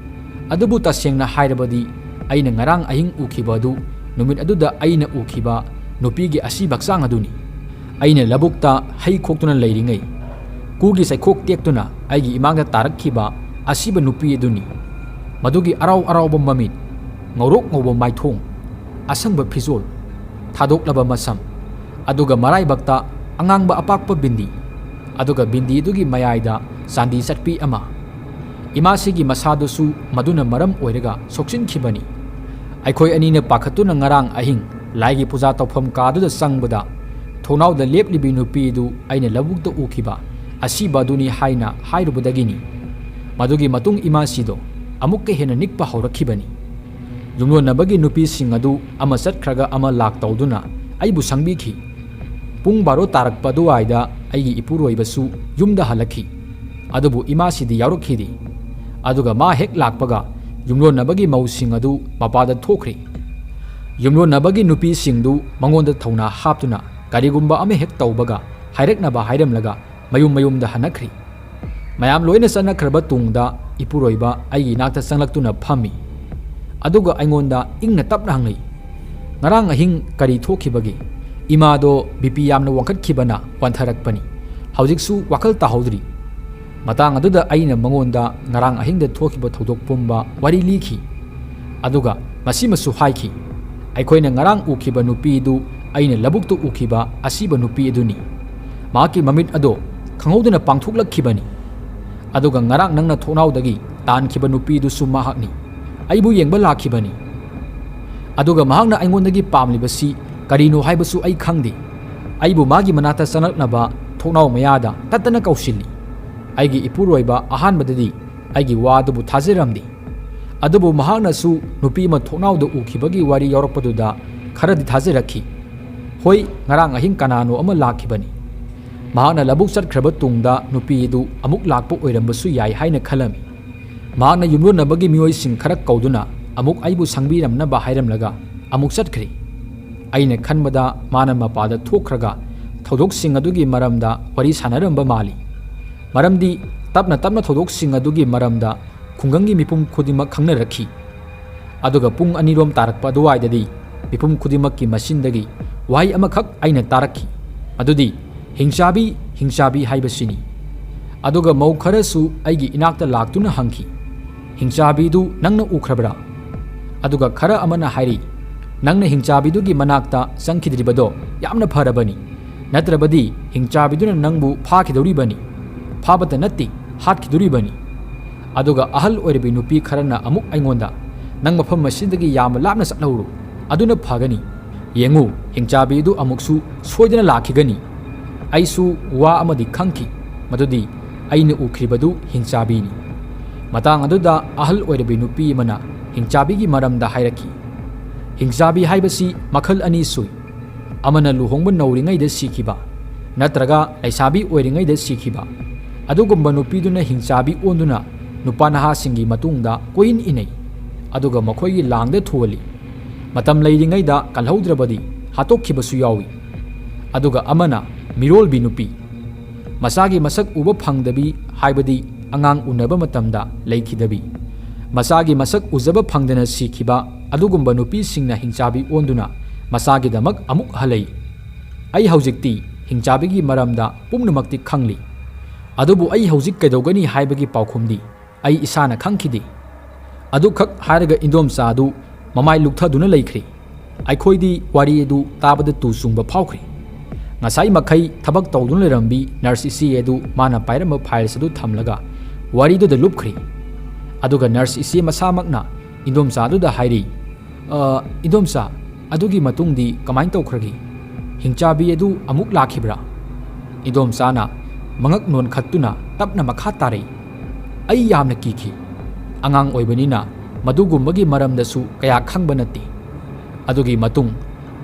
ꯑꯗꯨꯕꯨ ꯇꯁꯦꯡꯅ ꯍꯥꯏꯔꯕꯗꯤ ꯑꯩꯅ ꯉꯔꯥꯡ ꯑꯍꯤꯡ ꯎꯈꯤꯕ ꯑꯗꯨ ꯅꯨꯃꯤꯠ ꯑꯗꯨꯗ ꯑꯩꯅ ꯎꯈꯤꯕ ꯅꯨꯄꯤꯒꯤ ꯑꯁꯤꯕ ꯍꯛꯆꯥꯡ ꯑꯗꯨꯅꯤ꯫ ꯑꯩꯅ ꯂꯧꯕꯨꯛꯇ ꯍꯩ ꯈꯣꯛꯇꯨꯅ ꯂꯩꯔꯤꯉꯩ ꯀꯨꯒꯤ ꯆꯩꯈꯣꯛ ꯇꯦꯛꯇꯨꯅ ꯑꯩꯒꯤ ꯏꯃꯥꯡꯗ ꯇꯥꯔꯛꯈꯤꯕ ꯑꯁꯤꯕ ꯅꯨꯄꯤ ꯑꯗꯨꯅꯤ꯫ ꯃꯗꯨꯒꯤ ꯑꯔꯥꯎ ꯑꯔꯥꯎꯕ ꯃꯃꯤꯠ, ꯉꯧꯔꯣꯛ ꯉꯧꯕ ꯃꯥꯏꯊꯣꯡ, ꯑꯁꯪꯕ ꯐꯤꯖꯣꯜ, ꯊꯥꯗꯣꯛꯂꯕ ꯃꯁꯝ, ꯑꯗꯨꯒ ꯃꯔꯥꯏꯕꯛꯇ ꯑꯉꯥꯡꯕ ꯑꯄꯥꯛꯄ ꯕꯤꯟꯗꯤ, ꯑꯗꯨꯒ ꯕꯤꯟꯗꯤ ꯑꯗꯨꯒꯤ ꯃꯌꯥꯏꯗ ꯆꯥꯟꯗꯤ ꯆꯠꯄꯤ ꯑꯃ꯫ ꯏꯃꯥꯁꯤꯒꯤ ꯃꯁꯥꯗꯨꯁꯨ ꯃꯗꯨꯅ ꯃꯔꯝ ꯑꯣꯏꯔꯒ ꯁꯣꯛꯆꯤꯟꯈꯤꯕꯅꯤ꯫ ꯑꯩꯈꯣꯏ ꯑꯅꯤꯅ ꯄꯥꯈꯠꯇꯨꯅ ꯉꯔꯥꯡ ꯑꯍꯤꯡ ꯂꯥꯏꯒꯤ ꯄꯨꯖꯥ ꯇꯧꯐꯝ ꯀꯥꯗꯨꯗ ꯆꯪꯕꯗ, ꯊꯣꯡꯅꯥꯎꯗ ꯂꯦꯞꯂꯤꯕꯤ ꯅꯨꯄꯤ ꯑꯗꯨ ꯑꯩꯅ ꯂꯧꯕꯨꯛꯇ ꯎꯈꯤꯕ ꯑꯁꯤꯕ ꯑꯗꯨꯅꯤ ꯍꯥꯏꯅ ꯍꯥꯏꯔꯨꯕꯗꯒꯤꯅꯤ꯫ ꯃꯗꯨꯒꯤ ꯃꯇꯨꯡ ꯏꯃꯥꯁꯤꯗꯣ ꯑꯃꯨꯛꯀ ꯍꯦꯟꯅ ꯅꯤꯛꯄ ꯍꯧꯔꯛꯈꯤꯕꯅꯤ꯫ ꯌꯨꯝꯂꯣꯟꯅꯕꯒꯤ ꯅꯨꯄꯤꯁꯤꯡ ꯑꯗꯨ ꯑꯃ ꯆꯠꯈ꯭ꯔꯒ ꯑꯃ ꯂꯥꯛ ꯇꯧꯗꯨꯅ ꯑꯩꯕꯨ ꯁꯪꯕꯤꯈꯤ꯫ ꯄꯨꯡ ꯕꯥꯔꯣ ꯇꯥꯔꯛꯄ ꯑꯗꯨꯋꯥꯏꯗ ꯑꯩꯒꯤ ꯏꯄꯨꯔꯣꯏꯕꯁꯨ ꯌꯨꯝꯗ ꯍꯜꯂꯛꯈꯤ꯫ ꯑꯗꯨꯕꯨ ꯏꯃꯥꯁꯤꯗꯤ ꯌꯥꯎꯔꯛꯈꯤꯗꯦ꯫ ꯑꯗꯨꯒ ꯃꯥ ꯍꯦꯛ ꯂꯥꯛꯄꯒ ꯌꯨꯝꯂꯣꯟꯅꯕꯒꯤ ꯃꯧꯁꯤꯡ ꯑꯗꯨ ꯃꯄꯥꯗ ꯊꯣꯛꯈ꯭ꯔꯦ꯫ ꯌꯨꯝꯂꯣꯟꯅꯕꯒꯤ ꯅꯨꯄꯤꯁꯤꯡꯗꯨ ꯃꯉꯣꯟꯗ ꯊꯧꯅꯥ ꯍꯥꯞꯇꯨꯅ ꯀꯔꯤꯒꯨꯝꯕ ꯑꯃ ꯍꯦꯛ ꯇꯧꯕꯒ ꯍꯥꯏꯔꯛꯅꯕ ꯍꯥꯏꯔꯝꯂꯒ ꯃꯌꯨꯝ ꯃꯌꯨꯝꯗ ꯍꯟꯅꯈ꯭ꯔꯤ꯫ ꯃꯌꯥꯝ ꯂꯣꯏꯅ ꯆꯠꯅꯈ꯭ꯔꯕ ꯇꯨꯡꯗ ꯏꯄꯨꯔꯣꯏꯕ ꯑꯩꯒꯤ ꯏꯅꯥꯛꯇ ꯆꯪꯂꯛꯇꯨꯅ ꯐꯝꯃꯤ꯫ ꯑꯗꯨꯒ ꯑꯩꯉꯣꯟꯗ ꯏꯪꯅ ꯇꯞꯅ ꯍꯪꯂꯛꯏ, "ꯉꯔꯥꯡ ꯑꯍꯤꯡ ꯀꯔꯤ ꯊꯣꯛꯈꯤꯕꯒꯦ?" "ꯏꯃꯥꯗꯣ ꯕꯤ ꯄꯤ ꯌꯥꯝꯅ ꯋꯥꯡꯈꯠꯈꯤꯕꯅ ꯋꯥꯟꯊꯔꯛꯄꯅꯤ꯫ ꯍꯧꯖꯤꯛꯁꯨ ꯋꯥꯈꯜ ꯇꯥꯍꯧꯗ꯭ꯔꯤ꯫" ꯃꯇꯥꯡ ꯑꯗꯨꯗ ꯑꯩꯅ ꯃꯉꯣꯟꯗ ꯉꯔꯥꯡ ꯑꯍꯤꯡꯗ ꯊꯣꯛꯈꯤꯕ ꯊꯧꯗꯣꯛ ꯄꯨꯝꯕ ꯋꯥꯔꯤ ꯂꯤꯈꯤ꯫ ꯑꯗꯨꯒ ꯃꯁꯤꯃꯁꯨ ꯍꯥꯏꯈꯤ, "ꯑꯩꯈꯣꯏꯅ ꯉꯔꯥꯡ ꯎꯈꯤꯕ ꯅꯨꯄꯤꯗꯨ ꯑꯩꯅ ꯂꯧꯕꯨꯛꯇ ꯎꯈꯤꯕ ꯑꯁꯤꯕ ꯅꯨꯄꯤ ꯑꯗꯨꯅꯤ꯫ ꯃꯍꯥꯛꯀꯤ ꯃꯃꯤꯠ ꯑꯗꯣ ꯈꯪꯍꯧꯗꯅ ꯄꯥꯡꯊꯣꯛꯂꯛꯈꯤꯕꯅꯤ꯫ ꯑꯗꯨꯒ ꯉꯔꯥꯡ ꯅꯪꯅ ꯊꯣꯡꯅꯥꯎꯗꯒꯤ ꯇꯥꯟꯈꯤꯕ ꯅꯨꯄꯤꯗꯨꯁꯨ ꯃꯍꯥꯛꯅꯤ꯫ ꯑꯩꯕꯨ ꯌꯦꯡꯕ ꯂꯥꯛꯈꯤꯕꯅꯤ꯫ ꯑꯗꯨꯒ ꯃꯍꯥꯛꯅ ꯑꯩꯉꯣꯟꯗꯒꯤ ꯄꯥꯝꯂꯤꯕꯁꯤ ꯀꯔꯤꯅꯣ ꯍꯥꯏꯕꯁꯨ ꯑꯩ ꯈꯪꯗꯦ꯫ ꯑꯩꯕꯨ ꯃꯥꯒꯤ ꯃꯅꯥꯛꯇ ꯆꯪꯂꯛꯅꯕ ꯊꯣꯡꯅꯥꯎ ꯃꯌꯥꯗ ꯇꯠꯇꯅ ꯀꯧꯁꯤꯜꯂꯤ꯫" ꯑꯩꯒꯤ ꯏꯄꯨꯔꯣꯏꯕ ꯑꯍꯥꯟꯕꯗꯗꯤ ꯑꯩꯒꯤ ꯋꯥ ꯑꯗꯨꯕꯨ ꯊꯥꯖꯔꯝꯗꯦ꯫ ꯑꯗꯨꯕꯨ ꯃꯍꯥꯛꯅꯁꯨ ꯅꯨꯄꯤ ꯑꯃ ꯊꯣꯡꯅꯥꯎꯗ ꯎꯈꯤꯕꯒꯤ ꯋꯥꯔꯤ ꯌꯥꯎꯔꯛꯄꯗꯨꯗ ꯈꯔꯗꯤ ꯊꯥꯖꯔꯛꯈꯤ꯫ ꯍꯣꯏ, ꯉꯔꯥꯡ ꯑꯍꯤꯡ ꯀꯅꯥꯅꯣ ꯑꯃ ꯂꯥꯛꯈꯤꯕꯅꯤ꯫ ꯃꯍꯥꯛꯅ ꯂꯧꯕꯨꯛ ꯆꯠꯈ꯭ꯔꯕ ꯇꯨꯡꯗ ꯅꯨꯄꯤ ꯑꯗꯨ ꯑꯃꯨꯛ ꯂꯥꯛꯄ ꯑꯣꯏꯔꯝꯕꯁꯨ ꯌꯥꯏ ꯍꯥꯏꯅ ꯈꯜꯂꯝꯃꯤ꯫ ꯃꯍꯥꯛꯅ ꯌꯨꯝꯂꯣꯟꯅꯕꯒꯤ ꯃꯤꯑꯣꯏꯁꯤꯡ ꯈꯔ ꯀꯧꯗꯨꯅ ꯑꯃꯨꯛ ꯑꯩꯕꯨ ꯁꯪꯕꯤꯔꯝꯅꯕ ꯍꯥꯏꯔꯝꯂꯒ ꯑꯃꯨꯛ ꯆꯠꯈ꯭ꯔꯦ꯫ ꯑꯩꯅ ꯈꯟꯕꯗ ꯃꯥꯅ ꯃꯄꯥꯗ ꯊꯣꯛꯈ꯭ꯔꯒ ꯊꯧꯗꯣꯛꯁꯤꯡ ꯑꯗꯨꯒꯤ ꯃꯔꯝꯗ ꯋꯥꯔꯤ ꯁꯥꯟꯅꯔꯝꯕ ꯃꯥꯜꯂꯤ꯫ ꯃꯔꯝꯗꯤ ꯇꯞꯅ ꯇꯞꯅ ꯊꯧꯗꯣꯛꯁꯤꯡ ꯑꯗꯨꯒꯤ ꯃꯔꯝꯗ ꯈꯨꯡꯒꯪꯒꯤ ꯃꯤꯄꯨꯝ ꯈꯨꯗꯤꯡꯃꯛ ꯈꯪꯅꯔꯛꯈꯤ꯫ ꯑꯗꯨꯒ ꯄꯨꯡ ꯑꯅꯤꯔꯣꯝ ꯇꯥꯔꯛꯄ ꯑꯗꯨꯋꯥꯏꯗꯗꯤ ꯃꯤꯄꯨꯝ ꯈꯨꯗꯤꯡꯃꯛꯀꯤ ꯃꯆꯤꯟꯗꯒꯤ ꯋꯥꯍꯩ ꯑꯃꯈꯛ ꯑꯩꯅ ꯇꯥꯔꯛꯈꯤ, ꯃꯗꯨꯗꯤ "ꯍꯤꯡꯆꯥꯕꯤ, ꯍꯤꯡꯆꯥꯕꯤ" ꯍꯥꯏꯕꯁꯤꯅꯤ꯫ ꯑꯗꯨꯒ ꯃꯧ ꯈꯔꯁꯨ ꯑꯩꯒꯤ ꯏꯅꯥꯛꯇ ꯂꯥꯛꯇꯨꯅ ꯍꯪꯈꯤ, "ꯍꯤꯡꯆꯥꯕꯤꯗꯨ ꯅꯪꯅ ꯎꯈ꯭ꯔꯕ꯭ꯔꯥ?" ꯑꯗꯨꯒ ꯈꯔ ꯑꯃꯅ ꯍꯥꯏꯔꯤ, "ꯅꯪꯅ ꯍꯤꯡꯆꯥꯕꯤꯗꯨꯒꯤ ꯃꯅꯥꯛꯇ ꯆꯪꯈꯤꯗ꯭ꯔꯤꯕꯗꯣ ꯌꯥꯝꯅ ꯐꯔꯕꯅꯤ, ꯅꯠꯇ꯭ꯔꯕꯗꯤ ꯍꯤꯡꯆꯥꯕꯤꯗꯨꯅ ꯅꯪꯕꯨ ꯐꯥꯈꯤꯗꯧꯔꯤꯕꯅꯤ, ꯐꯥꯕꯇ ꯅꯠꯇꯦ, ꯍꯥꯠꯈꯤꯗꯧꯔꯤꯕꯅꯤ꯫" ꯑꯗꯨꯒ ꯑꯍꯜ ꯑꯣꯏꯔꯕꯤ ꯅꯨꯄꯤ ꯈꯔꯅ ꯑꯃꯨꯛ ꯑꯩꯉꯣꯟꯗ, "ꯅꯪ ꯃꯐꯝ ꯑꯁꯤꯗꯒꯤ ꯌꯥꯝꯅ ꯂꯥꯞꯅ ꯆꯠꯍꯧꯔꯨ, ꯑꯗꯨꯅ ꯐꯒꯅꯤ꯫ ꯌꯦꯡꯉꯨ, ꯍꯤꯡꯆꯥꯕꯤꯗꯨ ꯑꯃꯨꯛꯁꯨ ꯁꯣꯏꯗꯅ ꯂꯥꯛꯈꯤꯒꯅꯤ꯫" ꯑꯩꯁꯨ ꯋꯥ ꯑꯃꯗꯤ ꯈꯪꯈꯤ, ꯃꯗꯨꯗꯤ ꯑꯩꯅ ꯎꯈ꯭ꯔꯤꯕꯗꯨ ꯍꯤꯡꯆꯥꯕꯤꯅꯤ꯫ ꯃꯇꯥꯡ ꯑꯗꯨꯗ ꯑꯍꯜ ꯑꯣꯏꯔꯕꯤ ꯅꯨꯄꯤ ꯑꯃꯅ ꯍꯤꯡꯆꯥꯕꯤꯒꯤ ꯃꯔꯝꯗ ꯍꯥꯏꯔꯛꯈꯤ꯫ ꯍꯤꯡꯆꯥꯕꯤ ꯍꯥꯏꯕꯁꯤ ꯃꯈꯜ ꯑꯅꯤ ꯁꯨꯏ꯫ ꯑꯃꯅ ꯂꯨꯍꯣꯡꯕ ꯅꯧꯔꯤꯉꯩꯗ ꯁꯤꯈꯤꯕ, ꯅꯠꯇ꯭ꯔꯒ ꯂꯩꯁꯥꯕꯤ ꯑꯣꯏꯔꯤꯉꯩꯗ ꯁꯤꯈꯤꯕ꯫ ꯑꯗꯨꯒꯨꯝꯕ ꯅꯨꯄꯤꯗꯨꯅ ꯍꯤꯡꯆꯥꯕꯤ ꯑꯣꯟꯗꯨꯅ ꯅꯨꯄꯥ ꯅꯍꯥꯁꯤꯡꯒꯤ ꯃꯇꯨꯡꯗ ꯀꯣꯏꯏꯟ ꯏꯟꯅꯩ, ꯑꯗꯨꯒ ꯃꯈꯣꯏꯒꯤ ꯂꯥꯡꯗ ꯊꯨꯍꯜꯂꯤ꯫ ꯃꯇꯝ ꯂꯩꯔꯤꯉꯩꯗ ꯀꯜꯍꯧꯗ꯭ꯔꯕꯗꯤ ꯍꯥꯠꯇꯣꯛꯈꯤꯕꯁꯨ ꯌꯥꯎꯏ꯫ ꯑꯗꯨꯒ ꯑꯃꯅ ꯃꯤꯔꯣꯜꯕꯤ ꯅꯨꯄꯤ, ꯃꯆꯥꯒꯤ ꯃꯁꯛ ꯎꯕ ꯐꯪꯗꯕꯤ, ꯍꯥꯏꯕꯗꯤ ꯑꯉꯥꯡ ꯎꯅꯕ ꯃꯇꯝꯗ ꯂꯩꯈꯤꯗꯕꯤ, ꯃꯆꯥꯒꯤ ꯃꯁꯛ ꯎꯖꯕ ꯐꯪꯗꯅ ꯁꯤꯈꯤꯕ꯫ ꯑꯗꯨꯒꯨꯝꯕ ꯅꯨꯄꯤꯁꯤꯡꯅ ꯍꯤꯡꯆꯥꯕꯤ ꯑꯣꯟꯗꯨꯅ ꯃꯆꯥꯒꯤꯗꯃꯛ ꯑꯃꯨꯛ ꯍꯜꯂꯛꯏ꯫ ꯑꯩ ꯍꯧꯖꯤꯛꯇꯤ ꯍꯤꯡꯆꯥꯕꯤꯒꯤ ꯃꯔꯝꯗ ꯄꯨꯝꯅꯃꯛꯇꯤ ꯈꯪꯂꯤ, ꯑꯗꯨꯕꯨ ꯑꯩ ꯍꯧꯖꯤꯛ ꯀꯩꯗꯧꯒꯅꯤ ꯍꯥꯏꯕꯒꯤ ꯄꯥꯎꯈꯨꯝꯗꯤ ꯑꯩ ꯏꯁꯥꯅ ꯈꯪꯈꯤꯗꯦ꯫ ꯑꯗꯨꯈꯛ ꯍꯥꯏꯔꯒ ꯏꯟꯗꯣꯝꯆꯥ ꯑꯗꯨ ꯃꯃꯥꯏ ꯂꯨꯞꯊꯗꯨꯅ ꯂꯩꯈ꯭ꯔꯦ꯫ ꯑꯩꯈꯣꯏꯗꯤ ꯋꯥꯔꯤ ꯑꯗꯨ ꯇꯥꯕꯗ ꯇꯨ ꯆꯨꯡꯕ ꯐꯥꯎꯈ꯭ꯔꯦ꯫ ꯉꯁꯥꯏ ꯃꯈꯩ ꯊꯕꯛ ꯇꯧꯗꯨꯅ ꯂꯩꯔꯝꯕꯤ ꯅꯔꯁ ꯏꯆꯦ ꯑꯗꯨ ꯃꯥꯅ ꯄꯥꯏꯔꯝꯕ ꯐꯥꯏꯜꯁ ꯑꯗꯨ ꯊꯝꯂꯒ ꯋꯥꯔꯤꯗꯨꯗ ꯂꯨꯞꯈ꯭ꯔꯦ꯫ ꯑꯗꯨꯒ ꯅꯔꯁ ꯏꯆꯦ ꯃꯁꯥꯃꯛꯅ ꯏꯟꯗꯣꯝꯆꯥꯗꯨꯗ ꯍꯥꯏꯔꯤ, "ꯑ, ꯏꯟꯗꯣꯝꯆꯥ, ꯑꯗꯨꯒꯤ ꯃꯇꯨꯡꯗꯤ ꯀꯃꯥꯏꯅ ꯇꯧꯈ꯭ꯔꯒꯦ? ꯍꯤꯡꯆꯥꯕꯤ ꯑꯗꯨ ꯑꯃꯨꯛ ꯂꯥꯛꯈꯤꯕ꯭ꯔꯥ?" ꯏꯟꯗꯣꯝꯆꯥꯅ ꯃꯉꯛ ꯅꯣꯟꯈꯠꯇꯨꯅ ꯇꯞꯅ ꯃꯈꯥ ꯇꯥꯔꯛꯏ꯫ ꯑꯩ ꯌꯥꯝꯅ ꯀꯤꯈꯤ꯫ ꯑꯉꯥꯡ ꯑꯣꯏꯕꯅꯤꯅ ꯃꯗꯨꯒꯨꯝꯕꯒꯤ ꯃꯔꯝꯗꯁꯨ ꯀꯌꯥ ꯈꯪꯕ ꯅꯠꯇꯦ꯫ ꯑꯗꯨꯒꯤ ꯃꯇꯨꯡ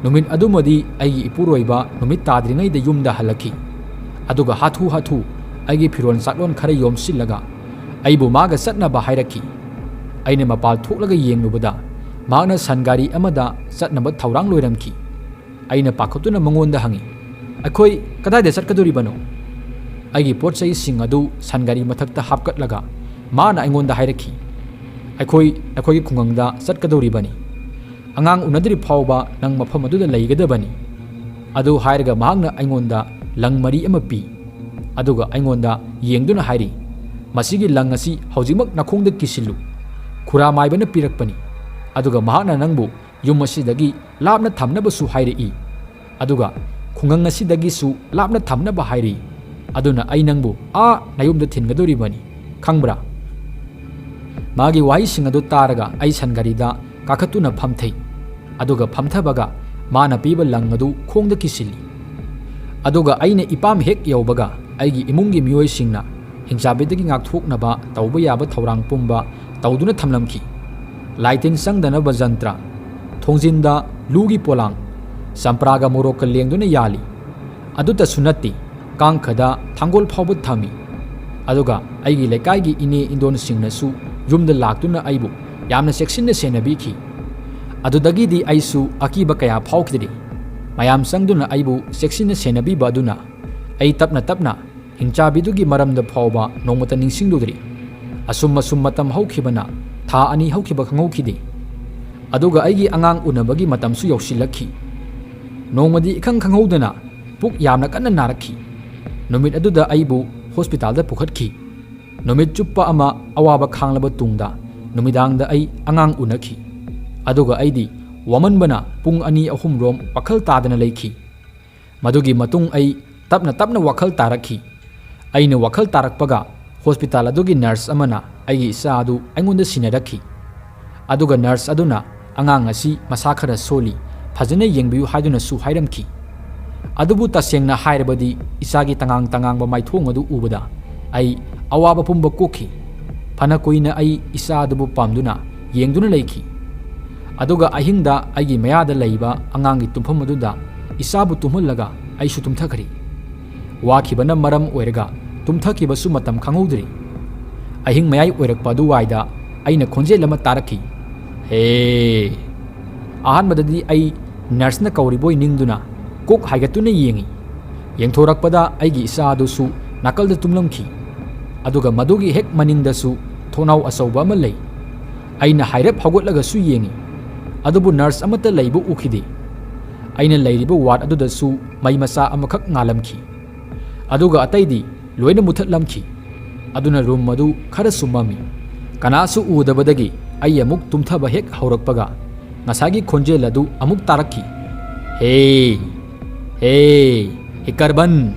ꯅꯨꯃꯤꯠ ꯑꯗꯨꯃꯗꯤ ꯑꯩꯒꯤ ꯏꯄꯨꯔꯣꯏꯕ ꯅꯨꯃꯤꯠ ꯇꯥꯗ꯭ꯔꯤꯉꯩꯗ ꯌꯨꯝꯗ ꯍꯜꯂꯛꯈꯤ꯫ ꯑꯗꯨꯒ ꯍꯥꯊꯨ ꯍꯥꯊꯨ ꯑꯩꯒꯤ ꯐꯤꯔꯣꯜ ꯆꯥꯛꯂꯣꯟ ꯈꯔ ꯌꯣꯝꯁꯤꯜꯂꯒ ꯑꯩꯕꯨ ꯃꯥꯒ ꯆꯠꯅꯕ ꯍꯥꯏꯔꯛꯈꯤ꯫ ꯑꯩꯅ ꯃꯄꯥꯜ ꯊꯣꯛꯂꯒ ꯌꯦꯡꯂꯨꯕꯗ ꯃꯍꯥꯛꯅ ꯁꯟ ꯒꯥꯔꯤ ꯑꯃꯗ ꯆꯠꯅꯕ ꯊꯧꯔꯥꯡ ꯂꯣꯏꯔꯝꯈꯤ꯫ ꯑꯩꯅ ꯄꯥꯈꯠꯇꯨꯅ ꯃꯉꯣꯟꯗ ꯍꯪꯉꯤ, "ꯑꯩꯈꯣꯏ ꯀꯗꯥꯏꯗ ꯆꯠꯀꯗꯧꯔꯤꯕꯅꯣ?" ꯑꯩꯒꯤ ꯄꯣꯠ ꯆꯩꯁꯤꯡ ꯑꯗꯨ ꯁꯟ ꯒꯥꯔꯤ ꯃꯊꯛꯇ ꯍꯥꯞꯀꯠꯂꯒ ꯃꯥꯅ ꯑꯩꯉꯣꯟꯗ ꯍꯥꯏꯔꯛꯈꯤ, "ꯑꯩꯈꯣꯏ ꯑꯩꯈꯣꯏꯒꯤ ꯈꯨꯡꯒꯪꯗ ꯆꯠꯀꯗꯧꯔꯤꯕꯅꯤ꯫ ꯑꯉꯥꯡ ꯎꯅꯗ꯭ꯔꯤ ꯐꯥꯎꯕ ꯅꯪ ꯃꯐꯝ ꯑꯗꯨꯗ ꯂꯩꯒꯗꯕꯅꯤ꯫" ꯑꯗꯨ ꯍꯥꯏꯔꯒ ꯃꯍꯥꯛꯅ ꯑꯩꯉꯣꯟꯗ ꯂꯪ ꯃꯔꯤ ꯑꯃ ꯄꯤ꯫ ꯑꯗꯨꯒ ꯑꯩꯉꯣꯟꯗ ꯌꯦꯡꯗꯨꯅ ꯍꯥꯏꯔꯤ, "ꯃꯁꯤꯒꯤ ꯂꯪ ꯑꯁꯤ ꯍꯧꯖꯤꯛꯃꯛ ꯅꯈꯣꯡꯗ ꯀꯤꯁꯤꯜꯂꯨ꯫ ꯈꯨꯔꯥ ꯃꯥꯏꯕꯅ ꯄꯤꯔꯛꯄꯅꯤ꯫ ꯑꯗꯨꯒ ꯃꯍꯥꯛꯅ ꯅꯪꯕꯨ ꯌꯨꯝ ꯑꯁꯤꯗꯒꯤ ꯂꯥꯞꯅ ꯊꯝꯅꯕꯁꯨ ꯍꯥꯏꯔꯛꯏ꯫ ꯑꯗꯨꯒ ꯈꯨꯡꯒꯪ ꯑꯁꯤꯗꯒꯤꯁꯨ ꯂꯥꯞꯅ ꯊꯝꯅꯕ ꯍꯥꯏꯔꯛꯏ꯫ ꯑꯗꯨꯅ ꯑꯩ ꯅꯪꯕꯨ ꯑꯥ ꯅꯌꯨꯝꯗ ꯊꯤꯟꯒꯗꯧꯔꯤꯕꯅꯤ, ꯈꯪꯕ꯭ꯔꯥ?" ꯃꯥꯒꯤ ꯋꯥꯍꯩꯁꯤꯡ ꯑꯗꯨ ꯇꯥꯔꯒ ꯑꯩ ꯁꯟ ꯒꯥꯔꯤꯗ ꯀꯥꯈꯠꯇꯨꯅ ꯐꯝꯊꯩ꯫ ꯑꯗꯨꯒ ꯐꯝꯊꯕꯒ ꯃꯥꯅ ꯄꯤꯕ ꯂꯪ ꯑꯗꯨ ꯈꯣꯡꯗ ꯀꯤꯁꯤꯜꯂꯤ꯫ ꯑꯗꯨꯒ ꯑꯩꯅ ꯏꯄꯥꯝ ꯍꯦꯛ ꯌꯧꯕꯒ ꯑꯩꯒꯤ ꯏꯃꯨꯡꯒꯤ ꯃꯤꯑꯣꯏꯁꯤꯡꯅ ꯍꯤꯡꯆꯥꯕꯤꯗꯒꯤ ꯉꯥꯛꯊꯣꯛꯅꯕ ꯇꯧꯕ ꯌꯥꯕ ꯊꯧꯔꯥꯡ ꯄꯨꯝꯕ ꯇꯧꯗꯨꯅ ꯊꯝꯂꯝꯈꯤ꯫ ꯂꯥꯏꯇꯤꯟ ꯆꯪꯗꯅꯕ ꯖꯟꯇ꯭ꯔ, ꯊꯣꯡꯖꯤꯟꯗ ꯂꯨꯒꯤ ꯄꯣꯂꯥꯡ, ꯆꯝꯄ꯭ꯔꯥꯒ ꯃꯣꯔꯣꯛꯀ ꯂꯦꯡꯗꯨꯅ ꯌꯥꯜꯂꯤ꯫ ꯑꯗꯨꯇꯁꯨ ꯅꯠꯇꯦ, ꯀꯥꯡꯈꯗ ꯊꯥꯡꯒꯣꯜ ꯐꯥꯎꯕ ꯊꯝꯃꯤ꯫ ꯑꯗꯨꯒ ꯑꯩꯒꯤ ꯂꯩꯀꯥꯏꯒꯤ ꯏꯅꯦ ꯏꯟꯗꯣꯟꯁꯤꯡꯅꯁꯨ ꯌꯨꯝꯗ ꯂꯥꯛꯇꯨꯅ ꯑꯩꯕꯨ ꯌꯥꯝꯅ ꯆꯦꯛꯁꯤꯟꯅ ꯁꯦꯟꯅꯕꯤꯈꯤ꯫ ꯑꯗꯨꯗꯒꯤꯗꯤ ꯑꯩꯁꯨ ꯑꯀꯤꯕ ꯀꯌꯥ ꯐꯥꯎꯈꯤꯗ꯭ꯔꯤ꯫ ꯃꯌꯥꯝ ꯆꯪꯗꯨꯅ ꯑꯩꯕꯨ ꯆꯦꯛꯁꯤꯟꯅ ꯁꯦꯟꯅꯕꯤꯕ ꯑꯗꯨꯅ ꯑꯩ ꯇꯞꯅ ꯇꯞꯅ ꯍꯤꯡꯆꯥꯕꯤꯗꯨꯒꯤ ꯃꯔꯝꯗ ꯐꯥꯎꯕ ꯅꯣꯡꯃꯇ ꯅꯤꯡꯁꯤꯡꯂꯨꯗ꯭ꯔꯤ꯫ ꯑꯁꯨꯝ ꯑꯁꯨꯝ ꯃꯇꯝ ꯍꯧꯈꯤꯕꯅ ꯊꯥ ꯑꯅꯤ ꯍꯧꯈꯤꯕ ꯈꯪꯍꯧꯈꯤꯗꯦ꯫ ꯑꯗꯨꯒ ꯑꯩꯒꯤ ꯑꯉꯥꯡ ꯎꯅꯕꯒꯤ ꯃꯇꯝꯁꯨ ꯌꯧꯁꯤꯜꯂꯛꯈꯤ꯫ ꯅꯣꯡꯃꯗꯤ ꯏꯈꯪ ꯈꯪꯍꯧꯗꯅ ꯄꯨꯛ ꯌꯥꯝꯅ ꯀꯟꯅ ꯅꯥꯔꯛꯈꯤ꯫ ꯅꯨꯃꯤꯠ ꯑꯗꯨꯗ ꯑꯩꯕꯨ ꯍꯣꯁꯄꯤꯇꯥꯜꯗ ꯄꯨꯈꯠꯈꯤ꯫ ꯅꯨꯃꯤꯠ ꯆꯨꯞꯄ ꯑꯃ ꯑꯋꯥꯕ ꯈꯥꯡꯂꯕ ꯇꯨꯡꯗ ꯅꯨꯃꯤꯗꯥꯡꯗ ꯑꯩ ꯑꯉꯥꯡ ꯎꯅꯈꯤ꯫ ꯑꯗꯨꯒ ꯑꯩꯗꯤ ꯋꯥꯃꯟꯕꯅ ꯄꯨꯡ ꯑꯅꯤ ꯑꯍꯨꯝ ꯔꯣꯝ ꯋꯥꯈꯜ ꯇꯥꯗꯅ ꯂꯩꯈꯤ꯫ ꯃꯗꯨꯒꯤ ꯃꯇꯨꯡ ꯑꯩ ꯇꯞꯅ ꯇꯞꯅ ꯋꯥꯈꯜ ꯇꯥꯔꯛꯈꯤ꯫ ꯑꯩꯅ ꯋꯥꯈꯜ ꯇꯥꯔꯛꯄꯒ ꯍꯣꯁꯄꯤꯇꯥꯜ ꯑꯗꯨꯒꯤ ꯅꯔꯁ ꯑꯃꯅ ꯑꯩꯒꯤ ꯏꯆꯥ ꯑꯗꯨ ꯑꯩꯉꯣꯟꯗ ꯁꯤꯟꯅꯔꯛꯈꯤ꯫ ꯑꯗꯨꯒ ꯅꯔꯁ ꯑꯗꯨꯅ ꯑꯉꯥꯡ ꯑꯁꯤ ꯃꯁꯥ ꯈꯔ ꯁꯣꯜꯂꯤ, ꯐꯖꯅ ꯌꯦꯡꯕꯤꯌꯨ ꯍꯥꯏꯗꯨꯅꯁꯨ ꯍꯥꯏꯔꯝꯈꯤ꯫ ꯑꯗꯨꯕꯨ ꯇꯁꯦꯡꯅ ꯍꯥꯏꯔꯕꯗꯤ ꯏꯆꯥꯒꯤ ꯇꯉꯥꯡ ꯇꯉꯥꯡꯕ ꯃꯥꯏꯊꯣꯡ ꯑꯗꯨ ꯎꯕꯗ ꯑꯩ ꯑꯋꯥꯕ ꯄꯨꯝꯕ ꯀꯣꯛꯈꯤ꯫ ꯐꯅ ꯀꯨꯏꯅ ꯑꯩ ꯏꯆꯥ ꯑꯗꯨꯕꯨ ꯄꯥꯝꯗꯨꯅ ꯌꯦꯡꯗꯨꯅ ꯂꯩꯈꯤ꯫ ꯑꯗꯨꯒ ꯑꯍꯤꯡꯗ ꯑꯩꯒꯤ ꯃꯌꯥꯗ ꯂꯩꯕ ꯑꯉꯥꯡꯒꯤ ꯇꯨꯝꯐꯝ ꯑꯗꯨꯗ ꯏꯆꯥꯕꯨ ꯇꯨꯝꯍꯜꯂꯒ ꯑꯩꯁꯨ ꯇꯨꯝꯊꯈ꯭ꯔꯦ꯫ ꯋꯥꯈꯤꯕꯅ ꯃꯔꯝ ꯑꯣꯏꯔꯒ ꯇꯨꯝꯊꯈꯤꯕꯁꯨ ꯃꯇꯝ ꯈꯪꯍꯧꯗ꯭ꯔꯤ꯫ ꯑꯍꯤꯡ ꯃꯌꯥꯏ ꯑꯣꯏꯔꯛꯄ ꯑꯗꯨꯋꯥꯏꯗ ꯑꯩꯅ ꯈꯣꯟꯖꯦꯜ ꯑꯃ ꯇꯥꯔꯛꯈꯤ꯫ "ꯍꯦ!" ꯑꯍꯥꯟꯕꯗꯗꯤ ꯑꯩ ꯅꯔꯁꯅ ꯀꯧꯔꯤꯕꯣꯏ ꯅꯤꯡꯗꯨꯅ ꯀꯣꯛ ꯍꯥꯏꯒꯠꯇꯨꯅ ꯌꯦꯡꯉꯤ꯫ ꯌꯦꯡꯊꯣꯔꯛꯄꯗ ꯑꯩꯒꯤ ꯏꯆꯥ ꯑꯗꯨꯁꯨ ꯅꯥꯀꯜꯗ ꯇꯨꯝꯂꯝꯈꯤ꯫ ꯑꯗꯨꯒ ꯃꯗꯨꯒꯤ ꯍꯦꯛ ꯃꯅꯤꯡꯗꯁꯨ ꯊꯣꯡꯅꯥꯎ ꯑꯆꯧꯕ ꯑꯃ ꯂꯩ꯫ ꯑꯩꯅ ꯍꯥꯏꯔꯞ ꯍꯧꯒꯠꯂꯒꯁꯨ ꯌꯦꯡꯉꯤ꯫ ꯑꯗꯨꯕꯨ ꯅꯔꯁ ꯑꯃꯠꯇ ꯂꯩꯕ ꯎꯈꯤꯗꯦ꯫ ꯑꯩꯅ ꯂꯩꯔꯤꯕ ꯋꯥꯔꯗ ꯑꯗꯨꯗꯁꯨ ꯃꯩ ꯃꯆꯥ ꯑꯃꯈꯛ ꯉꯥꯜꯂꯝꯈꯤ꯫ ꯑꯗꯨꯒ ꯑꯇꯩꯗꯤ ꯂꯣꯏꯅ ꯃꯨꯊꯠꯂꯝꯈꯤ꯫ ꯑꯗꯨꯅ ꯔꯨꯝ ꯑꯗꯨ ꯈꯔꯁꯨ ꯃꯝꯃꯤ꯫ ꯀꯅꯥꯁꯨ ꯎꯗꯕꯗꯒꯤ ꯑꯩ ꯑꯃꯨꯛ ꯇꯨꯝꯊꯕ ꯍꯦꯛ ꯍꯧꯔꯛꯄꯒ ꯉꯁꯥꯏꯒꯤ ꯈꯣꯟꯖꯦꯜ ꯑꯗꯨ ꯑꯃꯨꯛ ꯇꯥꯔꯛꯈꯤ꯫ "ꯍꯦ! ꯍꯦ! ꯍꯤꯀꯔꯕꯟ!"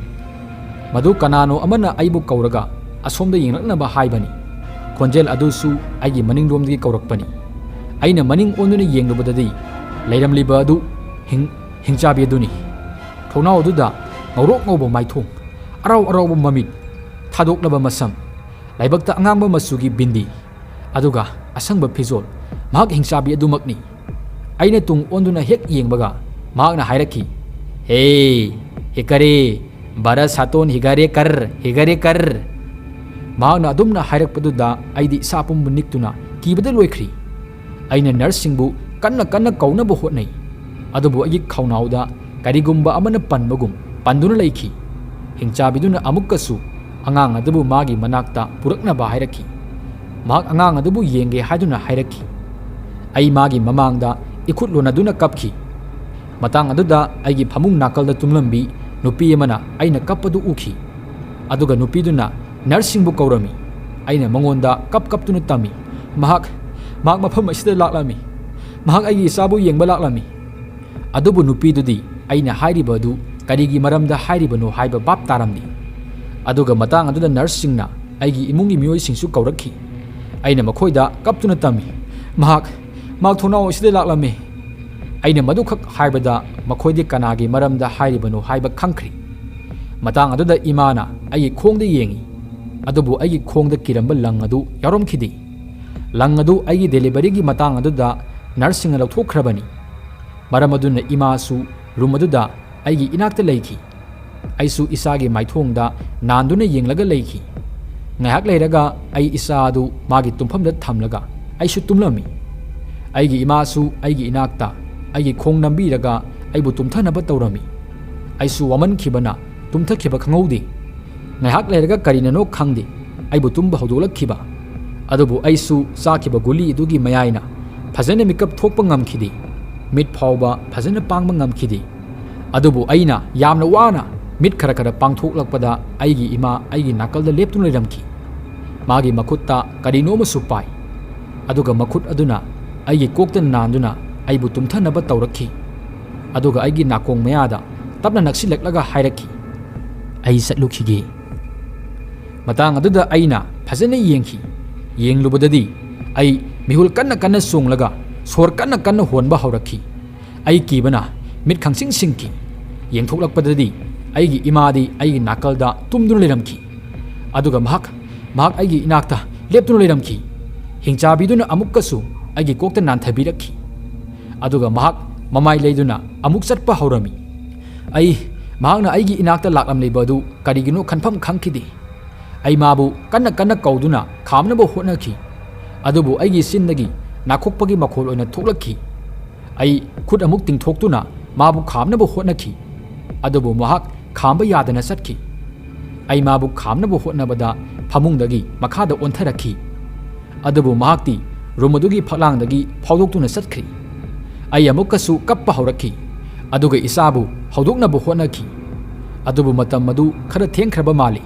ꯃꯗꯨ ꯀꯅꯥꯅꯣ ꯑꯃꯅ ꯑꯩꯕꯨ ꯀꯧꯔꯒ ꯑꯁꯣꯝꯗ ꯌꯦꯡꯂꯛꯅꯕ ꯍꯥꯏꯕꯅꯤ꯫ ꯈꯣꯟꯖꯦꯜ ꯑꯗꯨꯁꯨ ꯑꯩꯒꯤ ꯃꯅꯤꯡꯂꯣꯝꯗꯒꯤ ꯀꯧꯔꯛꯄꯅꯤ꯫ ꯑꯩꯅ ꯃꯅꯤꯡ ꯑꯣꯟꯗꯨꯅ ꯌꯦꯡꯂꯨꯕꯗꯗꯤ ꯂꯩꯔꯝꯂꯤꯕ ꯑꯗꯨ ꯍꯤꯡ-, ꯍꯤꯡꯆꯥꯕꯤ ꯑꯗꯨꯅꯤ꯫ ꯊꯣꯡꯅꯥꯎ ꯑꯗꯨꯗ ꯉꯧꯔꯣꯛ ꯉꯧꯕ ꯃꯥꯏꯊꯣꯡ, ꯑꯔꯥꯎ ꯑꯔꯥꯎꯕ ꯃꯃꯤꯠ, ꯊꯥꯗꯣꯛꯂꯕ ꯃꯁꯝ, ꯂꯥꯏꯕꯛꯇ ꯑꯉꯥꯡꯕ ꯃꯆꯨꯒꯤ ꯕꯤꯟꯗꯤ, ꯑꯗꯨꯒ ꯑꯁꯪꯕ ꯐꯤꯖꯣꯜ꯫ ꯃꯍꯥꯛ ꯍꯤꯡꯆꯥꯕꯤ ꯑꯗꯨꯃꯛꯅꯤ꯫ ꯑꯩꯅ ꯇꯨꯡ ꯑꯣꯟꯗꯨꯅ ꯍꯦꯛ ꯌꯦꯡꯕꯒ ꯃꯍꯥꯛꯅ ꯍꯥꯏꯔꯛꯈꯤ, "ꯍꯦ!" "ꯍꯤꯀꯥꯔꯦ, ꯕꯥꯔꯥ ꯁꯥꯇꯣꯟ ꯍꯤꯒꯥꯔꯦ ꯀꯔ, ꯍꯤꯒꯥꯔꯦ ꯀꯔ"꯫ ꯃꯍꯥꯛꯅ ꯑꯗꯨꯝꯅ ꯍꯥꯏꯔꯛꯄꯗꯨꯗ ꯑꯩꯗꯤ ꯏꯁꯥ ꯄꯨꯝꯕ ꯅꯤꯛꯇꯨꯅ ꯀꯤꯕꯗ ꯂꯣꯏꯈ꯭ꯔꯤ꯫ ꯑꯩꯅ ꯅꯔꯁꯁꯤꯡꯕꯨ ꯀꯟꯅ ꯀꯟꯅ ꯀꯧꯅꯕ ꯍꯣꯠꯅꯩ, ꯑꯗꯨꯕꯨ ꯑꯩꯒꯤ ꯈꯧꯅꯥꯎꯗ ꯀꯔꯤꯒꯨꯝꯕ ꯑꯃꯅ ꯄꯟꯕꯒꯨꯝ ꯄꯟꯗꯨꯅ ꯂꯩꯈꯤ꯫ ꯍꯤꯡꯆꯥꯕꯤꯗꯨꯅ ꯑꯃꯨꯛꯀꯁꯨ ꯑꯉꯥꯡ ꯑꯗꯨꯕꯨ ꯃꯥꯒꯤ ꯃꯅꯥꯛꯇ ꯄꯨꯔꯛꯅꯕ ꯍꯥꯏꯔꯛꯈꯤ꯫ ꯃꯍꯥꯛ ꯑꯉꯥꯡ ꯑꯗꯨꯕꯨ ꯌꯦꯡꯒꯦ ꯍꯥꯏꯗꯨꯅ ꯍꯥꯏꯔꯛꯈꯤ꯫ ꯑꯩ ꯃꯥꯒꯤ ꯃꯃꯥꯡꯗ ꯏꯈꯨꯠ ꯂꯣꯟꯅꯗꯨꯅ ꯀꯞꯈꯤ꯫ ꯃꯇꯥꯡ ꯑꯗꯨꯗ ꯑꯩꯒꯤ ꯐꯃꯨꯡ ꯅꯥꯀꯜꯗ ꯇꯨꯝꯂꯝꯕꯤ ꯅꯨꯄꯤ ꯑꯃꯅ ꯑꯩꯅ ꯀꯞꯄꯗꯨ ꯎꯈꯤ꯫ ꯑꯗꯨꯒ ꯅꯨꯄꯤꯗꯨꯅ ꯅꯔꯁꯁꯤꯡꯕꯨ ꯀꯧꯔꯝꯃꯤ꯫ ꯑꯩꯅ ꯃꯉꯣꯟꯗ ꯀꯞ ꯀꯞꯇꯨꯅ ꯇꯝꯃꯤ, "ꯃꯍꯥꯛ, ꯃꯍꯥꯛ ꯃꯐꯝ ꯑꯁꯤꯗ ꯂꯥꯛꯂꯝꯃꯤ꯫ ꯃꯍꯥꯛ ꯑꯩꯒꯤ ꯏꯆꯥꯕꯨ ꯌꯦꯡꯕ ꯂꯥꯛꯂꯝꯃꯤ"꯫ ꯑꯗꯨꯕꯨ ꯅꯨꯄꯤꯗꯨꯗꯤ ꯑꯩꯅ ꯍꯥꯏꯔꯤꯕ ꯑꯗꯨ ꯀꯔꯤꯒꯤ ꯃꯔꯝꯗ ꯍꯥꯏꯔꯤꯕꯅꯣ ꯍꯥꯏꯕ ꯚꯥꯞ ꯇꯥꯔꯝꯗꯦ꯫ ꯑꯗꯨꯒ ꯃꯇꯥꯡ ꯑꯗꯨꯗ ꯅꯔꯁꯁꯤꯡꯅ ꯑꯩꯒꯤ ꯏꯃꯨꯡꯒꯤ ꯃꯤꯑꯣꯏꯁꯤꯡꯁꯨ ꯀꯧꯔꯛꯈꯤ꯫ ꯑꯩꯅ ꯃꯈꯣꯏꯗ ꯀꯞꯇꯨꯅ ꯇꯝꯃꯤ, "ꯃꯍꯥꯛ, ꯃꯍꯥꯛ ꯊꯣꯡꯅꯥꯎ ꯑꯁꯤꯗ ꯂꯥꯛꯂꯝꯃꯤ"꯫ ꯑꯩꯅ ꯃꯗꯨꯈꯛ ꯍꯥꯏꯕꯗ ꯃꯈꯣꯏꯗꯤ ꯀꯅꯥꯒꯤ ꯃꯔꯝꯗ ꯍꯥꯏꯔꯤꯕꯅꯣ ꯍꯥꯏꯕ ꯈꯪꯈ꯭ꯔꯦ꯫ ꯃꯇꯥꯡ ꯑꯗꯨꯗ ꯏꯃꯥꯅ ꯑꯩꯒꯤ ꯈꯣꯡꯗ ꯌꯦꯡꯉꯤ, ꯑꯗꯨꯕꯨ ꯑꯩꯒꯤ ꯈꯣꯡꯗ ꯀꯤꯔꯝꯕ ꯂꯪ ꯑꯗꯨ ꯌꯥꯎꯔꯝꯈꯤꯗꯦ꯫ ꯂꯪ ꯑꯗꯨ ꯑꯩꯒꯤ ꯗꯦꯂꯤꯚꯔꯤꯒꯤ ꯃꯇꯥꯡ ꯑꯗꯨꯗ ꯅꯔꯁꯁꯤꯡꯅ ꯂꯧꯊꯣꯛꯈ꯭ꯔꯕꯅꯤ꯫ ꯃꯔꯝ ꯑꯗꯨꯅ ꯏꯃꯥꯁꯨ ꯔꯨꯝ ꯑꯗꯨꯗ ꯑꯩꯒꯤ ꯏꯅꯥꯛꯇ ꯂꯩꯈꯤ꯫ ꯑꯩꯁꯨ ꯏꯆꯥꯒꯤ ꯃꯥꯏꯊꯣꯡꯗ ꯅꯥꯟꯗꯨꯅ ꯌꯦꯡꯂꯒ ꯂꯩꯈꯤ꯫ ꯉꯥꯏꯍꯥꯛ ꯂꯩꯔꯒ ꯑꯩ ꯏꯆꯥ ꯑꯗꯨ ꯃꯥꯒꯤ ꯇꯨꯝꯐꯝꯗ ꯊꯝꯂꯒ ꯑꯩꯁꯨ ꯇꯨꯝꯂꯝꯃꯤ꯫ ꯑꯩꯒꯤ ꯏꯃꯥꯁꯨ ꯑꯩꯒꯤ ꯏꯅꯥꯛꯇ ꯑꯩꯒꯤ ꯈꯣꯡ ꯅꯝꯕꯤꯔꯒ ꯑꯩꯕꯨ ꯇꯨꯝꯊꯅꯕ ꯇꯧꯔꯝꯃꯤ꯫ ꯑꯩꯁꯨ ꯋꯥꯃꯟꯈꯤꯕꯅ ꯇꯨꯝꯊꯈꯤꯕ ꯈꯪꯍꯧꯗꯦ꯫ ꯉꯥꯏꯍꯥꯛ ꯂꯩꯔꯒ ꯀꯔꯤꯅꯅꯣ ꯈꯪꯗꯦ, ꯑꯩꯕꯨ ꯇꯨꯝꯕ ꯍꯧꯗꯣꯛꯂꯛꯈꯤꯕ꯫ ꯑꯗꯨꯕꯨ ꯑꯩꯁꯨ ꯆꯥꯈꯤꯕ ꯒꯨꯂꯤ ꯑꯗꯨꯒꯤ ꯃꯌꯥꯏꯅ ꯐꯖꯅ ꯃꯤꯀꯞ ꯊꯣꯛꯄ ꯉꯝꯈꯤꯗꯦ꯫ ꯃꯤꯠ ꯐꯥꯎꯕ ꯐꯖꯅ ꯄꯥꯡꯕ ꯉꯝꯈꯤꯗꯦ꯫ ꯑꯗꯨꯕꯨ ꯑꯩꯅ ꯌꯥꯝꯅ ꯋꯥꯅ ꯃꯤꯠ ꯈꯔ ꯈꯔ ꯄꯥꯡꯊꯣꯛꯂꯛꯄꯗ ꯑꯩꯒꯤ ꯏꯃꯥ ꯑꯩꯒꯤ ꯅꯥꯀꯜꯗ ꯂꯦꯞꯇꯨꯅ ꯂꯩꯔꯝꯈꯤ꯫ ꯃꯥꯒꯤ ꯃꯈꯨꯠꯇ ꯀꯔꯤꯅꯣ ꯑꯃꯁꯨ ꯄꯥꯏ꯫ ꯑꯗꯨꯒ ꯃꯈꯨꯠ ꯑꯗꯨꯅ ꯑꯩꯒꯤ ꯀꯣꯛꯇ ꯅꯥꯟꯗꯨꯅ ꯑꯩꯕꯨ ꯇꯨꯝꯊꯅꯕ ꯇꯧꯔꯛꯈꯤ꯫ ꯑꯗꯨꯒ ꯑꯩꯒꯤ ꯅꯥꯀꯣꯡ ꯃꯌꯥꯗ ꯇꯞꯅ ꯅꯛꯁꯤꯜꯂꯛꯂꯒ ꯍꯥꯏꯔꯛꯈꯤ, "ꯑꯩ ꯆꯠꯂꯨꯈꯤꯒꯦ"꯫ ꯃꯇꯥꯡ ꯑꯗꯨꯗ ꯑꯩꯅ ꯐꯖꯅ ꯌꯦꯡꯈꯤ꯫ ꯌꯦꯡꯂꯨꯕꯗꯗꯤ ꯑꯩ ꯃꯤꯍꯨꯜ ꯀꯟꯅ ꯀꯟꯅ ꯆꯣꯡꯂꯒ ꯁꯣꯔ ꯀꯟꯅ ꯀꯟꯅ ꯍꯣꯟꯕ ꯍꯧꯔꯛꯈꯤ꯫ ꯑꯩ ꯀꯤꯕꯅ ꯃꯤꯠ ꯈꯪꯁꯤꯡ ꯁꯤꯡꯈꯤ꯫ ꯌꯦꯡꯊꯣꯛꯂꯛꯄꯗꯗꯤ ꯑꯩꯒꯤ ꯏꯃꯥꯗꯤ ꯑꯩꯒꯤ ꯅꯥꯀꯜꯗ ꯇꯨꯝꯗꯨꯅ ꯂꯩꯔꯝꯈꯤ꯫ ꯑꯗꯨꯒ ꯃꯍꯥꯛ, ꯃꯍꯥꯛ ꯑꯩꯒꯤ ꯏꯅꯥꯛꯇ ꯂꯦꯞꯇꯨꯅ ꯂꯩꯔꯝꯈꯤ꯫ ꯍꯤꯡꯆꯥꯕꯤꯗꯨꯅ ꯑꯃꯨꯛꯀꯁꯨ ꯑꯩꯒꯤ ꯀꯣꯛꯇ ꯅꯥꯟꯊꯕꯤꯔꯛꯈꯤ꯫ ꯑꯗꯨꯒ ꯃꯍꯥꯛ ꯃꯃꯥꯏ ꯂꯩꯗꯨꯅ ꯑꯃꯨꯛ ꯆꯠꯄ ꯍꯧꯔꯝꯃꯤ꯫ ꯑꯩ, ꯃꯍꯥꯛꯅ ꯑꯩꯒꯤ ꯏꯅꯥꯛꯇ ꯂꯥꯛꯂꯝꯂꯤꯕ ꯑꯗꯨ ꯀꯔꯤꯒꯤꯅꯣ ꯈꯟꯐꯝ ꯈꯪꯈꯤꯗꯦ꯫ ꯑꯩ ꯃꯥꯕꯨ ꯀꯟꯅ ꯀꯟꯅ ꯀꯧꯗꯨꯅ ꯈꯥꯝꯅꯕ ꯍꯣꯠꯅꯈꯤ, ꯑꯗꯨꯕꯨ ꯑꯩꯒꯤ ꯆꯤꯟꯗꯒꯤ ꯅꯥꯈꯣꯛꯄꯒꯤ ꯃꯈꯣꯜ ꯑꯣꯏꯅ ꯊꯣꯛꯂꯛꯈꯤ꯫ ꯑꯩ ꯈꯨꯠ ꯑꯃꯨꯛ ꯇꯤꯡꯊꯣꯛꯇꯨꯅ ꯃꯥꯕꯨ ꯈꯥꯝꯅꯕ ꯍꯣꯠꯅꯈꯤ, ꯑꯗꯨꯕꯨ ꯃꯍꯥꯛ ꯈꯥꯝꯕ ꯌꯥꯗꯅ ꯆꯠꯈꯤ꯫ ꯑꯩ ꯃꯥꯕꯨ ꯈꯥꯝꯅꯕ ꯍꯣꯠꯅꯕꯗ ꯐꯃꯨꯡꯗꯒꯤ ꯃꯈꯥꯗ ꯑꯣꯟꯊꯔꯛꯈꯤ, ꯑꯗꯨꯕꯨ ꯃꯍꯥꯛꯇꯤ ꯔꯨꯝ ꯑꯗꯨꯒꯤ ꯐꯛꯂꯥꯡꯗꯒꯤ ꯐꯥꯎꯗꯣꯛꯇꯨꯅ ꯆꯠꯈ꯭ꯔꯤ꯫ ꯑꯩ ꯑꯃꯨꯛꯀꯁꯨ ꯀꯞꯄ ꯍꯧꯔꯛꯈꯤ, ꯑꯗꯨꯒ ꯏꯆꯥꯕꯨ ꯍꯧꯗꯣꯛꯅꯕ ꯍꯣꯠꯅꯈꯤ, ꯑꯗꯨꯕꯨ ꯃꯇꯝ ꯑꯗꯨ ꯈꯔ ꯊꯦꯡꯈ꯭ꯔꯕ ꯃꯥꯜꯂꯤ꯫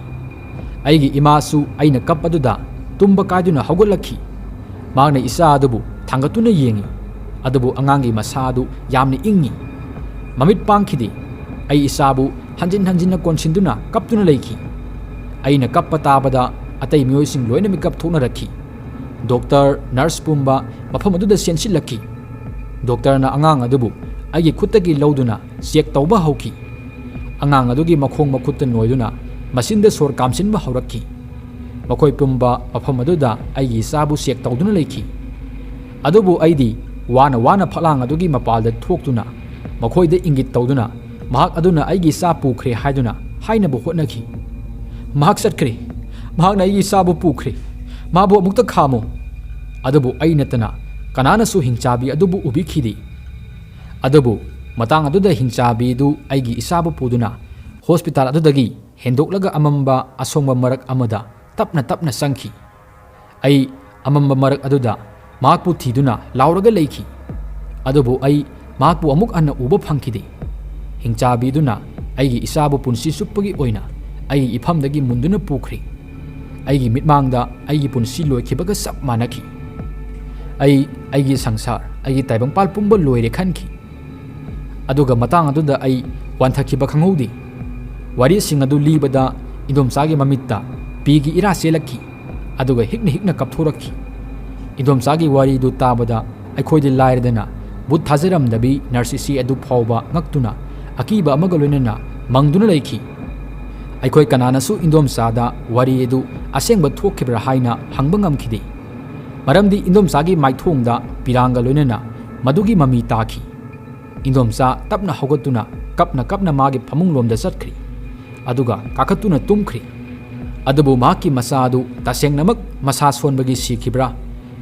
ꯑꯩꯒꯤ ꯏꯃꯥꯁꯨ ꯑꯩꯅ ꯀꯞꯄꯗꯨꯗ ꯇꯨꯝꯕ ꯀꯥꯏꯗꯨꯅ ꯍꯧꯒꯠꯂꯛꯈꯤ꯫ ꯃꯍꯥꯛꯅ ꯏꯆꯥ ꯑꯗꯨꯕꯨ ꯊꯥꯡꯒꯠꯇꯨꯅ ꯌꯦꯡꯉꯤ, ꯑꯗꯨꯕꯨ ꯑꯉꯥꯡꯒꯤ ꯃꯁꯥ ꯑꯗꯨ ꯌꯥꯝꯅ ꯏꯪꯉꯤ꯫ ꯃꯃꯤꯠ ꯄꯥꯡꯈꯤꯗꯦ꯫ ꯑꯩ ꯏꯆꯥꯕꯨ ꯍꯟꯖꯤꯟ ꯍꯟꯖꯤꯟꯅ ꯀꯣꯟꯁꯤꯟꯗꯨꯅ ꯀꯞꯇꯨꯅ ꯂꯩꯈꯤ꯫ ꯑꯩꯅ ꯀꯞꯄ ꯇꯥꯕꯗ ꯑꯇꯩ ꯃꯤꯑꯣꯏꯁꯤꯡ ꯂꯣꯏꯅ ꯃꯤꯀꯞ ꯊꯣꯛꯅꯔꯛꯈꯤ꯫ ꯗꯣꯛꯇꯔ, ꯅꯔꯁ ꯄꯨꯝꯕ ꯃꯐꯝ ꯑꯗꯨꯗ ꯆꯦꯟꯁꯤꯜꯂꯛꯈꯤ꯫ ꯗꯣꯛꯇꯔꯅ ꯑꯉꯥꯡ ꯑꯗꯨꯕꯨ ꯑꯩꯒꯤ ꯈꯨꯠꯇꯒꯤ ꯂꯧꯗꯨꯅ ꯆꯦꯛ ꯇꯧꯕ ꯍꯧꯈꯤ꯫ ꯑꯉꯥꯡ ꯑꯗꯨꯒꯤ ꯃꯈꯣꯡ ꯃꯈꯨꯠꯇ ꯅꯣꯏꯗꯨꯅ ꯃꯆꯤꯟꯗ ꯁꯣꯔ ꯀꯥꯝꯁꯤꯟꯕ ꯍꯧꯔꯛꯈꯤ꯫ ꯃꯈꯣꯏ ꯄꯨꯝꯕ ꯃꯐꯝ ꯑꯗꯨꯗ ꯑꯩꯒꯤ ꯏꯆꯥꯕꯨ ꯆꯦꯛ ꯇꯧꯗꯨꯅ ꯂꯩꯈꯤ꯫ ꯑꯗꯨꯕꯨ ꯑꯩꯗꯤ ꯋꯥꯅ ꯋꯥꯅ ꯐꯛꯂꯥꯡ ꯑꯗꯨꯒꯤ ꯃꯄꯥꯜꯗ ꯊꯣꯛꯇꯨꯅ ꯃꯈꯣꯏꯗ ꯏꯪꯒꯤꯠ ꯇꯧꯗꯨꯅ ꯃꯍꯥꯛ ꯑꯗꯨꯅ ꯑꯩꯒꯤ ꯏꯆꯥ ꯄꯨꯈ꯭ꯔꯦ ꯍꯥꯏꯗꯨꯅ ꯍꯥꯏꯅꯕ ꯍꯣꯠꯅꯈꯤ꯫ "ꯃꯍꯥꯛ ꯆꯠꯈ꯭ꯔꯦ꯫ ꯃꯍꯥꯛꯅ ꯑꯩꯒꯤ ꯏꯆꯥꯕꯨ ꯄꯨꯈ꯭ꯔꯦ꯫ ꯃꯥꯕꯨ ꯑꯃꯨꯛꯇ ꯈꯥꯝꯃꯨ!" ꯑꯗꯨꯕꯨ ꯑꯩ ꯅꯠꯇꯅ ꯀꯅꯥꯅꯁꯨ ꯍꯤꯡꯆꯥꯕꯤ ꯑꯗꯨꯕꯨ ꯎꯕꯤꯈꯤꯗꯦ꯫ ꯑꯗꯨꯕꯨ ꯃꯇꯥꯡ ꯑꯗꯨꯗ ꯍꯤꯡꯆꯥꯕꯤꯗꯨ ꯑꯩꯒꯤ ꯏꯆꯥꯕꯨ ꯄꯨꯗꯨꯅ ꯍꯣꯁꯄꯤꯇꯥꯜ ꯑꯗꯨꯗꯒꯤ ꯍꯦꯟꯗꯣꯛꯂꯒ ꯑꯃꯝꯕ ꯑꯁꯣꯡꯕ ꯃꯔꯛ ꯑꯃꯗ ꯇꯞꯅ ꯇꯞꯅ ꯆꯪꯈꯤ꯫ ꯑꯩ ꯑꯃꯝꯕ ꯃꯔꯛ ꯑꯗꯨꯗ ꯃꯍꯥꯛꯄꯨ ꯊꯤꯗꯨꯅ ꯂꯥꯎꯔꯒ ꯂꯩꯈꯤ꯫ ꯑꯗꯨꯕꯨ ꯑꯩ ꯃꯍꯥꯛꯄꯨ ꯑꯃꯨꯛ ꯍꯟꯅ ꯎꯕ ꯐꯪꯈꯤꯗꯦ꯫ ꯍꯤꯡꯆꯥꯕꯤꯗꯨꯅ ꯑꯩꯒꯤ ꯏꯆꯥꯕꯨ ꯄꯨꯟꯁꯤ ꯆꯨꯞꯄꯒꯤ ꯑꯣꯏꯅ ꯑꯩꯒꯤ ꯏꯐꯝꯗꯒꯤ ꯃꯨꯟꯗꯨꯅ ꯄꯨꯈ꯭ꯔꯦ꯫ ꯑꯩꯒꯤ ꯃꯤꯠꯃꯥꯡꯗ ꯑꯩꯒꯤ ꯄꯨꯟꯁꯤ ꯂꯣꯏꯈꯤꯕꯒ ꯆꯞ ꯃꯥꯟꯅꯈꯤ꯫ ꯑꯩ ꯑꯩꯒꯤ ꯁꯪꯁꯥꯔ, ꯑꯩꯒꯤ ꯇꯥꯏꯕꯪꯄꯥꯜ ꯄꯨꯝꯕ ꯂꯣꯏꯔꯦ ꯈꯟꯈꯤ꯫ ꯑꯗꯨꯒ ꯃꯇꯥꯡ ꯑꯗꯨꯗ ꯑꯩ ꯋꯥꯟꯊꯈꯤꯕ ꯈꯪꯍꯧꯗꯦ꯫ ꯋꯥꯔꯤꯁꯤꯡ ꯑꯗꯨ ꯂꯤꯕꯗ ꯏꯟꯗꯣꯝꯆꯥꯒꯤ ꯃꯃꯤꯠꯇ ꯄꯤꯒꯤ ꯏꯔꯥ ꯆꯦꯜꯂꯛꯈꯤ, ꯑꯗꯨꯒ ꯍꯤꯛꯅ ꯍꯤꯛꯅ ꯀꯞꯊꯣꯔꯛꯈꯤ꯫ ꯏꯟꯗꯣꯝꯆꯥꯒꯤ ꯋꯥꯔꯤꯗꯨ ꯇꯥꯕꯗ ꯑꯩꯈꯣꯏꯗꯤ ꯂꯥꯏꯔꯗꯅ ꯚꯨꯠ ꯊꯥꯖꯔꯝꯗꯕꯤ ꯅꯔꯁ ꯏꯆꯦ ꯑꯗꯨ ꯐꯥꯎꯕ ꯉꯛꯇꯨꯅ ꯑꯀꯤꯕ ꯑꯃꯒ ꯂꯣꯏꯅꯅ ꯃꯪꯗꯨꯅ ꯂꯩꯈꯤ꯫ ꯑꯩꯈꯣꯏ ꯀꯅꯥꯅꯁꯨ ꯏꯟꯗꯣꯝꯆꯥꯗ ꯋꯥꯔꯤ ꯑꯗꯨ ꯑꯁꯦꯡꯕ ꯊꯣꯛꯈꯤꯕ꯭ꯔꯥ ꯍꯥꯏꯅ ꯍꯪꯕ ꯉꯝꯈꯤꯗꯦ, ꯃꯔꯝꯗꯤ ꯏꯟꯗꯣꯝꯆꯥꯒꯤ ꯃꯥꯏꯊꯣꯡꯗ ꯄꯤꯔꯥꯡꯒ ꯂꯣꯏꯅꯅ ꯃꯗꯨꯒꯤ ꯃꯃꯤ ꯇꯥꯈꯤ꯫ ꯏꯟꯗꯣꯝꯆꯥ ꯇꯞꯅ ꯍꯧꯒꯠꯇꯨꯅ ꯀꯞꯅ ꯀꯞꯅ ꯃꯥꯒꯤ ꯐꯃꯨꯡꯂꯣꯝꯗ ꯆꯠꯈ꯭ꯔꯤ꯫ ꯑꯗꯨꯒ ꯀꯥꯈꯠꯇꯨꯅ ꯇꯨꯝꯈ꯭ꯔꯤ꯫ ꯑꯗꯨꯕꯨ ꯃꯍꯥꯛꯀꯤ ꯃꯆꯥ ꯑꯗꯨ ꯇꯁꯦꯡꯅꯃꯛ ꯃꯁꯥ ꯁꯣꯟꯕꯒꯤ ꯁꯤꯈꯤꯕ꯭ꯔꯥ,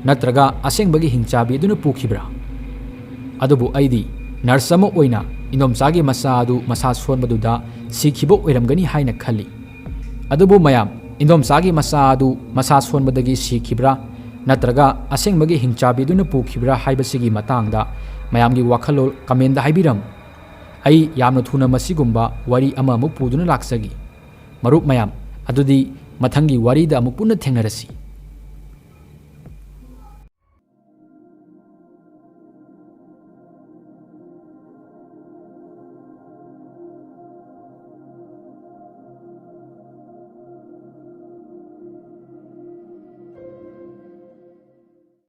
ꯅꯠꯇ꯭ꯔꯒ ꯑꯁꯦꯡꯕꯒꯤ ꯍꯤꯡꯆꯥꯕꯤ ꯑꯗꯨꯅ ꯄꯨꯈꯤꯕ꯭ꯔꯥ? ꯑꯗꯨꯕꯨ ꯑꯩꯗꯤ ꯅꯔꯁ ꯑꯃ ꯑꯣꯏꯅ ꯏꯟꯗꯣꯝꯆꯥꯒꯤ ꯃꯆꯥ ꯑꯗꯨ ꯃꯁꯥ ꯁꯣꯟꯕꯗꯨꯗ ꯁꯤꯈꯤꯕ ꯑꯣꯏꯔꯝꯒꯅꯤ ꯍꯥꯏꯅ ꯈꯜꯂꯤ꯫ ꯑꯗꯨꯕꯨ ꯃꯌꯥꯝ, ꯏꯟꯗꯣꯝꯆꯥꯒꯤ ꯃꯆꯥ ꯑꯗꯨ ꯃꯁꯥ ꯁꯣꯟꯕꯗꯒꯤ ꯁꯤꯈꯤꯕ꯭ꯔꯥ, ꯅꯠꯇ꯭ꯔꯒ ꯑꯁꯦꯡꯕꯒꯤ ꯍꯤꯡꯆꯥꯕꯤꯗꯨꯅ ꯄꯨꯈꯤꯕ꯭ꯔꯥ ꯍꯥꯏꯕꯁꯤꯒꯤ ꯃꯇꯥꯡꯗ ꯃꯌꯥꯝꯒꯤ ꯋꯥꯈꯜꯂꯣꯟ comment ꯍꯥꯏꯕꯤꯔꯝꯃꯨ꯫ ꯑꯩ ꯌꯥꯝꯅ ꯊꯨꯅ ꯃꯁꯤꯒꯨꯝꯕ ꯋꯥꯔꯤ ꯑꯃꯃꯨꯛ ꯄꯨꯗꯨꯅ ꯂꯥꯛꯆꯒꯦ꯫ ꯃꯔꯨꯞ ꯃꯌꯥꯝ, ꯑꯗꯨꯗꯤ ꯃꯊꯪꯒꯤ ꯋꯥꯔꯤꯗ ꯑꯃꯨꯛ ꯄꯨꯟꯅ ꯊꯦꯡꯅꯔꯁꯤ꯫